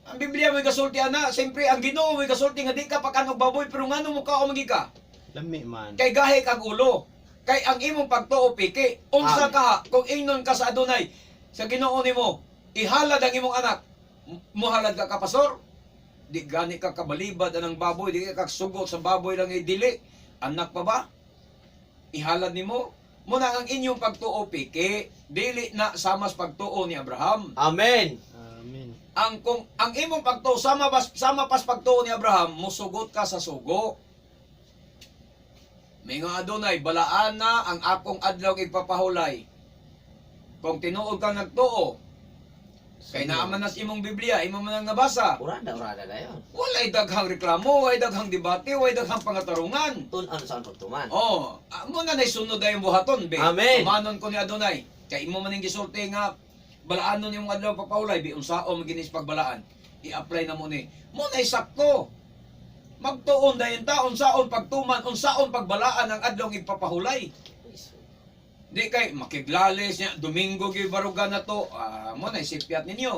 Ang Biblia mo'y gasulti ana, siyempre ang Ginoo mo'y gasulti nga di ka pakan og baboy pero ngano mo ka o magi ka? Lami man. Kay gahi kag ulo. Kay ang imong pagtuo piki. Unsa Amen. ka kung ingnon ka sa Adonay sa Ginoo nimo, ihalad ang imong anak. Muhalad ka ka, pastor? Di gani ka kabalibad anang baboy, di ka sugot sa baboy lang dili. Anak pa ba? Ihalad nimo. Muna ang inyong pagtuo piki, dili na sama sa pagtuo ni Abraham. Amen. Amen. Ang kung ang imong pagtuo sama pas sama pas pagtuo ni Abraham, musugot ka sa sugo. May nga Adonay, balaan na ang akong adlaw igpapahulay. Kung tinuod ka nagtuo, kay naa man nas imong Biblia, imo man ang nabasa. Urada, urada na yun. Walay daghang reklamo, walay daghang debate, walay daghang pangatarungan. Tun-an sa ang pagtuman. Oh, mo na nay sunod ay buhaton be. Amen. Tumanon ko ni Adonay. Kay imo man ning gisulti nga balaanon imong adlaw papahulay bi unsaon maginis pagbalaan. I-apply na mo ni. Mo nay sakto. Magtuon dayon ta unsaon pagtuman, unsaon pagbalaan ang adlaw ipapahulay. Di kay makiglalis niya Domingo gyud baruga na to. Ah, mo nay sipyat ninyo.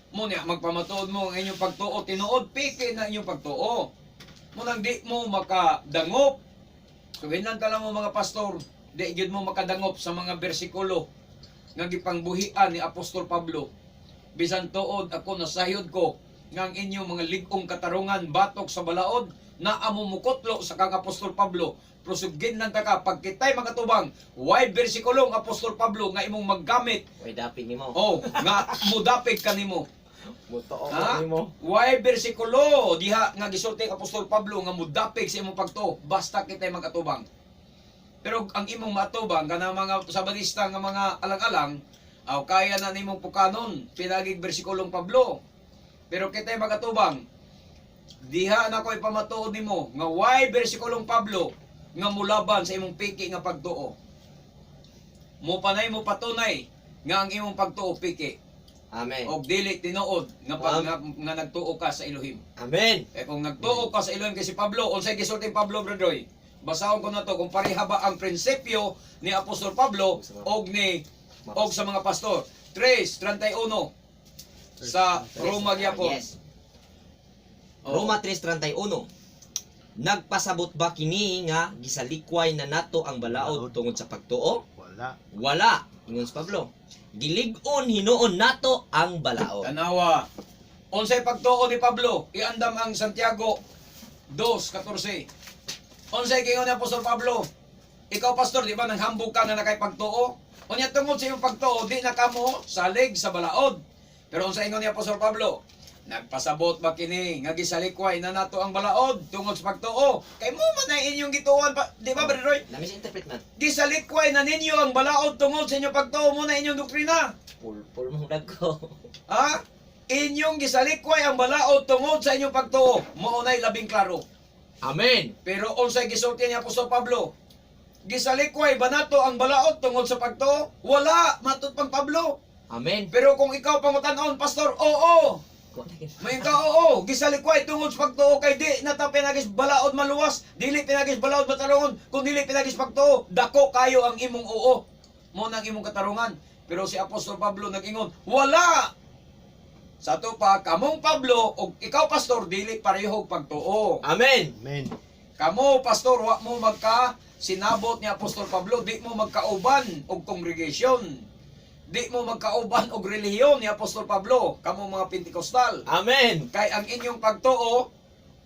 Mo niya magpamatuod mo ang inyong pagtuo tinuod piki na inyong pagtuo. Mo nang di mo makadangop. So hinlan ka lang mo mga pastor, di gyud mo makadangop sa mga bersikulo nga gipangbuhian ni Apostol Pablo. Bisan tuod ako nasayod ko nga ang inyong mga lig-ong katarungan batok sa balaod na amo mukotlo sa kang Apostol Pablo. Prosugin lang ta ka pag kitay makatubang, why bersikulo ang Apostol Pablo nga imong maggamit? Way dapig nimo. Oh, nga mudapig kanimo. Mutuo Ha? nimo. Why bersikulo diha nga gisulti ang Apostol Pablo nga mudapig sa imong pagtuo basta kitay magatubang. Pero ang imong matubang kana mga sabadista nga mga alang-alang aw kaya na nimong pukanon pinagig bersikulong Pablo. Pero kitay magatubang diha na ko ipamatuod nimo nga why bersikulong Pablo nga mulaban sa imong piki nga pagtuo. Mo panay mo patunay nga ang imong pagtuo piki Amen. og dili tinuod nga pag nga nagtuo ka sa Elohim. Amen. Eh kung nagtuo ka sa Elohim kay si Pablo, unsay gisulti ni Pablo, Brother Roy? Basahon ko na to kung pareha ba ang prinsipyo ni Apostol Pablo og ni og sa mga pastor. 3:31 sa Roma gyapon. Yes. Oo. Roma 3:31. Nagpasabot ba kini nga gisalikway na nato ang balaod tungod sa pagtuo? Wala. Wala, ingon si Pablo. Gilig-on hinuon nato ang balaod. Tanawa. Unsay pagtuo ni Pablo? Iandam ang Santiago 2:14. Unsay giingon ni Apostol Pablo? Ikaw, pastor, di ba nanghambog ka nga nakay pagtuo? Unya tungod sa imong pagtuo, di na kamo salig sa balaod. Pero unsa ingon ni Apostol Pablo? Nagpasabot ba kini nga gisalikway na nato ang balaod tungod sa pagtuo? Kay mo man na inyong gituoan pa, di ba, Brother Roy? Na-misinterpret man. Gisalikway na ninyo ang balaod tungod sa inyong pagtuo mo na inyong doktrina. Pulpul mong dagko. Ha? Inyong gisalikway ang balaod tungod sa inyong pagtuo. Mao na'y labing klaro. Amen. Pero unsay gisulti ni Apostol Pablo? Gisalikway ba nato ang balaod tungod sa pagtuo? Wala, matud pang Pablo. Amen. Pero kung ikaw pangutan-on, pastor, oo. May ka oo, gisalikway tungod sa pagtuo kay di na ta pinagis balaod maluwas, dili pinagis balaod matarungon, kung dili pinagis pagtuo, dako kayo ang imong oo. Mo nang imong katarungan. Pero si Apostol Pablo nag-ingon, wala. Sa ato pa, kamong Pablo og ikaw, pastor, dili pareho og pagtuo. Amen. Amen. Kamo, pastor, wa mo magka sinabot ni Apostol Pablo, di mo magkauban og congregation. Di mo magkauban og relihiyon ni Apostol Pablo, kamo mga Pentecostal. Amen. Kay ang inyong pagtuo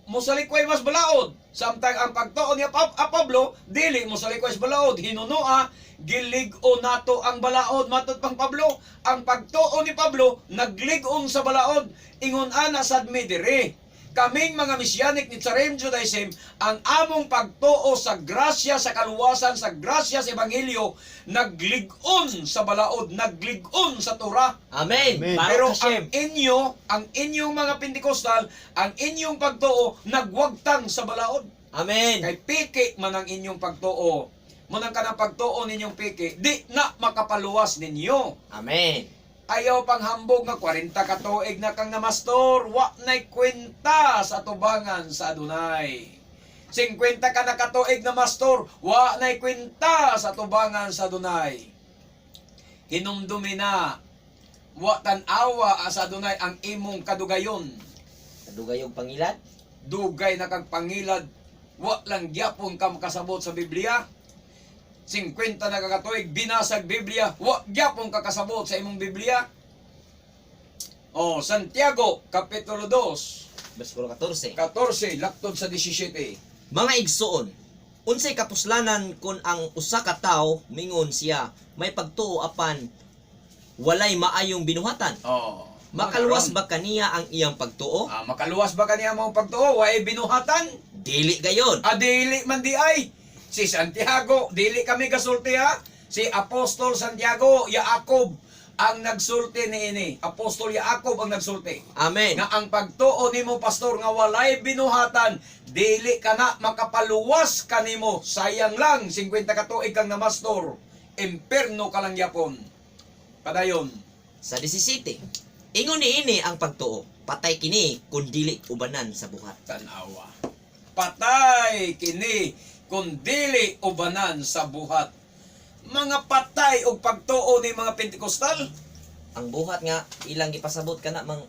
mosalikway mas balaod. Samtang ang pagtuo ni Pablo dili mosalikway sa balaod, hinunoa gilig-o nato ang balaod matod pang Pablo. Ang pagtuo ni Pablo naglig-on sa balaod. Ingon ana sad mi diri. Kaming mga Mesianic ni Tsarim Judaism, ang among pagtuo sa grasya sa kaluwasan, sa grasya sa ebanghelyo, naglig-on sa balaod, naglig-on sa Torah. Amen. Amen. Pero Baruch Hashem. ang inyo, ang inyong mga Pentecostal, ang inyong pagtuo nagwagtang sa balaod. Amen. Kay piki man ang inyong pagtuo. Munang kanang pagtuo ninyong piki, di na makapaluwas ninyo. Amen. Ayaw panghambog nga 40 ka tuig na kang namastor, wa na'y kwenta sa tubangan sa Adunay. 50 ka na katuig na mastor, wa na'y kwenta sa tubangan sa Adunay. Hinumdumi na, wa tan-awa sa Adunay ang imong kadugayon. Dugayog pangilad. Dugay na kag pangilad, wa lang gyapon ka makasabot sa Biblia. 50 na kakatuig, binasag Biblia, wa gyapon ka kasabot sa imong Biblia. Oh, Santiago, Kapitulo 2, Versikulo 14. 14, laktod sa 17. Mga igsoon, unsay kapuslanan kung ang usa ka tawo mingon siya may pagtuo apan walay maayong binuhatan? Oh. Makaluwas ba kaniya ang iyang pagtuo? Ah, makaluwas ba kaniya mong pagtuo? Way binuhatan? Dili gayon. Ah, dili man di ay. Si Santiago, dili kami gasulti ha. Si Apostol Santiago, Jacob ang nagsulti niini. Apostol Jacob ang nagsulti. Amen. Nga ang pagtuo nimo, pastor, nga walay binuhatan, dili ka na makapaluwas kanimo. Sayang lang 50 ka tuig kang namastor. Imperno ka lang yapon. Padayon. Sa 17. Ingon niini ang pagtuo, patay kini kun dili ubanan sa buhat. Tanawa. Patay kini kung dili ubanan sa buhat. Mga patay og pagtuo ni mga Pentecostal. Ang buhat nga ilang gipasabot kana mang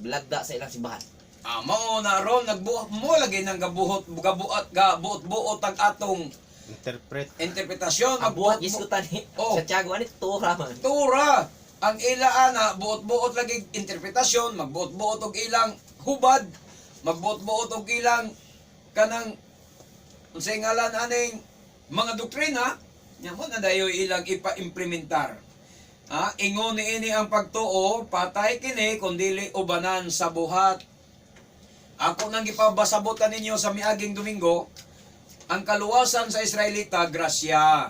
blagda sa ilang simbahan. Ah, mao na ron nagbuhat mo lagi nang gabuhot gabuat gabuot-buot ang atong Interpret. interpretasyon. Ang buhat Magbuot gisgutan ni Oh. Santiago ani tura man. Tura ang ila ana, buot-buot lagi interpretasyon, magbuot-buot og ilang hubad, magbuot-buot og ilang kanang unsay ngalan aning mga doktrina nya mo na dayo ilang ipa-implementar. Ha, ingon niini ang pagtuo, patay kini kun dili ubanan sa buhat. Ako nang gipabasabotan ninyo sa miaging Domingo, ang kaluwasan sa Israelita grasya.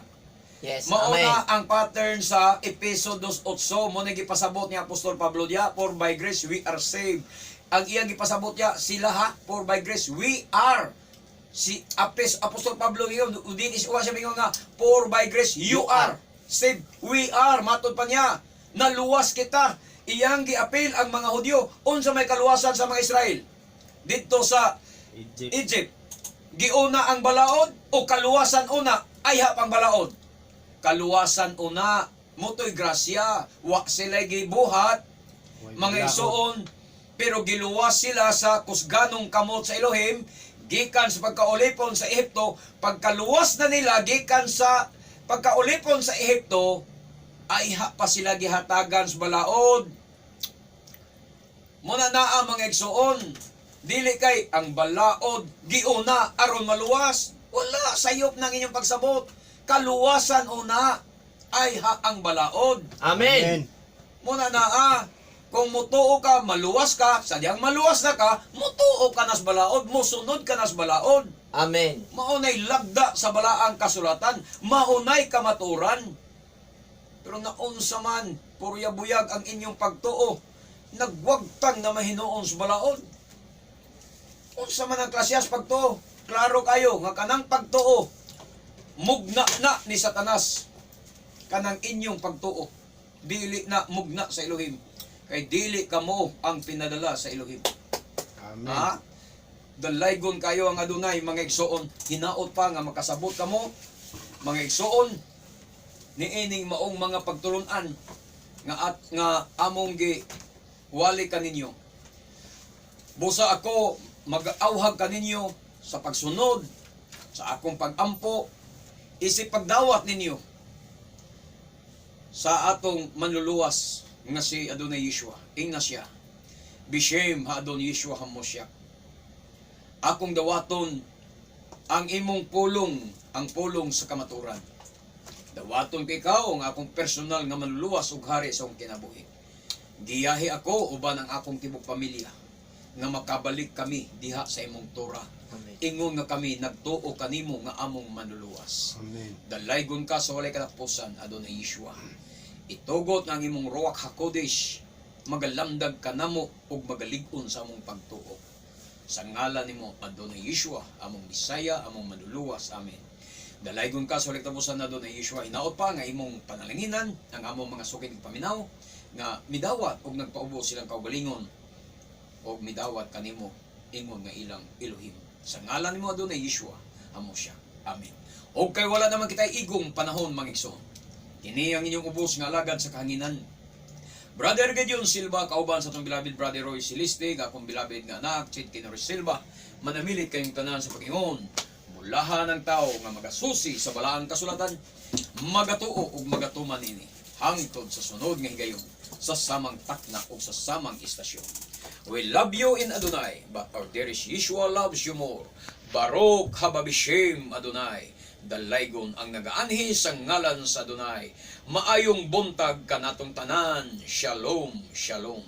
Yes, amen. Mauna ang pattern sa Epeso 2:8 mo na gipasabot ni Apostol Pablo diya, "For by grace we are saved." Ang iyang gipasabot diya sila ha, "For by grace we are." Si Apostol Pablo yun, di is uwa siya mingon nga "For by grace you are saved." "We are" matod pa niya. Naluwas kita. Iyang giapil ang mga Hudyo unsa may kaluwasan sa mga Israel didto sa Egypt. Egypt. Giuna ang balaod o kaluwasan una? Ayha pang balaod. Kaluwasan una. Mutoy grasya. Wa sila gibuhat, Way mga balaod. igsoon, pero giluwas sila sa kusganong kamot sa Elohim gikan sa pagkaulipon sa Ehipto. Pagkaluwas na nila gikan sa pagkaulipon sa Ehipto, Ayha pa sila gihatagan sa balaod. Muna naa, mga igsoon. Dili kay ang balaod giuna aron maluwas. Wala, sayop ng inyong pagsabot. Kaluwasan una, ayha ang balaod. Amen. Muna naa, kung mutuo ka, maluwas ka, sadyang maluwas na ka, mutuo ka nas balaod, musunod ka nas balaod. Amen. Maunay lagda sa balaang kasulatan, maunay kamaturan. Pero naunsa man, purya buyag ang inyong pagtuo, nagwagtang na mahinuon sa balaod. Unsa man ang klasyas pagtuo, klaro kayo nga kanang pagtuo, mugna na ni Satanas kanang inyong pagtuo. Dili na mugna sa Elohim. Kay dili kamo ang pinadala sa Elohim. Amen. Ha? Dalaygon kayo ang Adunay, mga igsoon. Hinaot pa nga makasabot kamo, mga igsoon, niining maong mga pagtulunan nga at nga among gi wali kaninyo. Busa ako mag-auhag kaninyo sa pagsunod sa akong pagampo isip pagdawat ninyo sa atong manluluwas nga si Adonai Yeshua. Ingna siya. Bishem ha Adon Yeshua Hamosyak. Akong dawaton ang imong pulong, ang pulong sa kamaturan. Dawaton kay ikaw ang akong personal nga manluluwas ug hari sa akong kinabuhi. Giyahi ako uban ang akong tibok pamilya nga makabalik kami diha sa imong Torah. Amen. Ingon nga kami nagtuo kanimo nga among manluluwas. Amen. Dalaygon ka sa walay katapusan, Adonai Yeshua. Itugot nga ang imong Ruach HaKodesh, magalamdag kanamo ug magalig-on sa among pagtuo. Sa ngalan nimo, Adonai Yeshua, among Bisaya, among manluluwas. Amen. Dalaygon ka sa walay katapusan, Adonai Yeshua. Hinaot pa nga imong panalanginan ang among mga sukid ug paminaw nga midawat og nagpaubo silang kaugalingon og midawat kanimo ingon nga ilang Elohim. Sa ngalan nimo, Adonai Yeshua, amo siya. Amen. Og kay wala naman kita igong panahon, mga igsoon. Kini ang inyong ubos nga alagad sa kahanginan. Brother Gideon Silva, kauban sa atong beloved Brother Roy Siliste, nga akong beloved nga anak, Chid Kinori Silva, manamilit kayong tanan sa pag-ingon. Mulahan ang tao nga magasusi sa balaang kasulatan, magatuo ug magatuman ini hangtod sa sunod nga higayon sa samang takna ug sa samang istasyon. We love you in Adonai, but our dearest Yeshua loves you more. Baruch haba bishem Adonai. Dalaygon ang nagaanhi sa ngalan sa Adonai. Maayong buntag kanatong tanan. Shalom, shalom.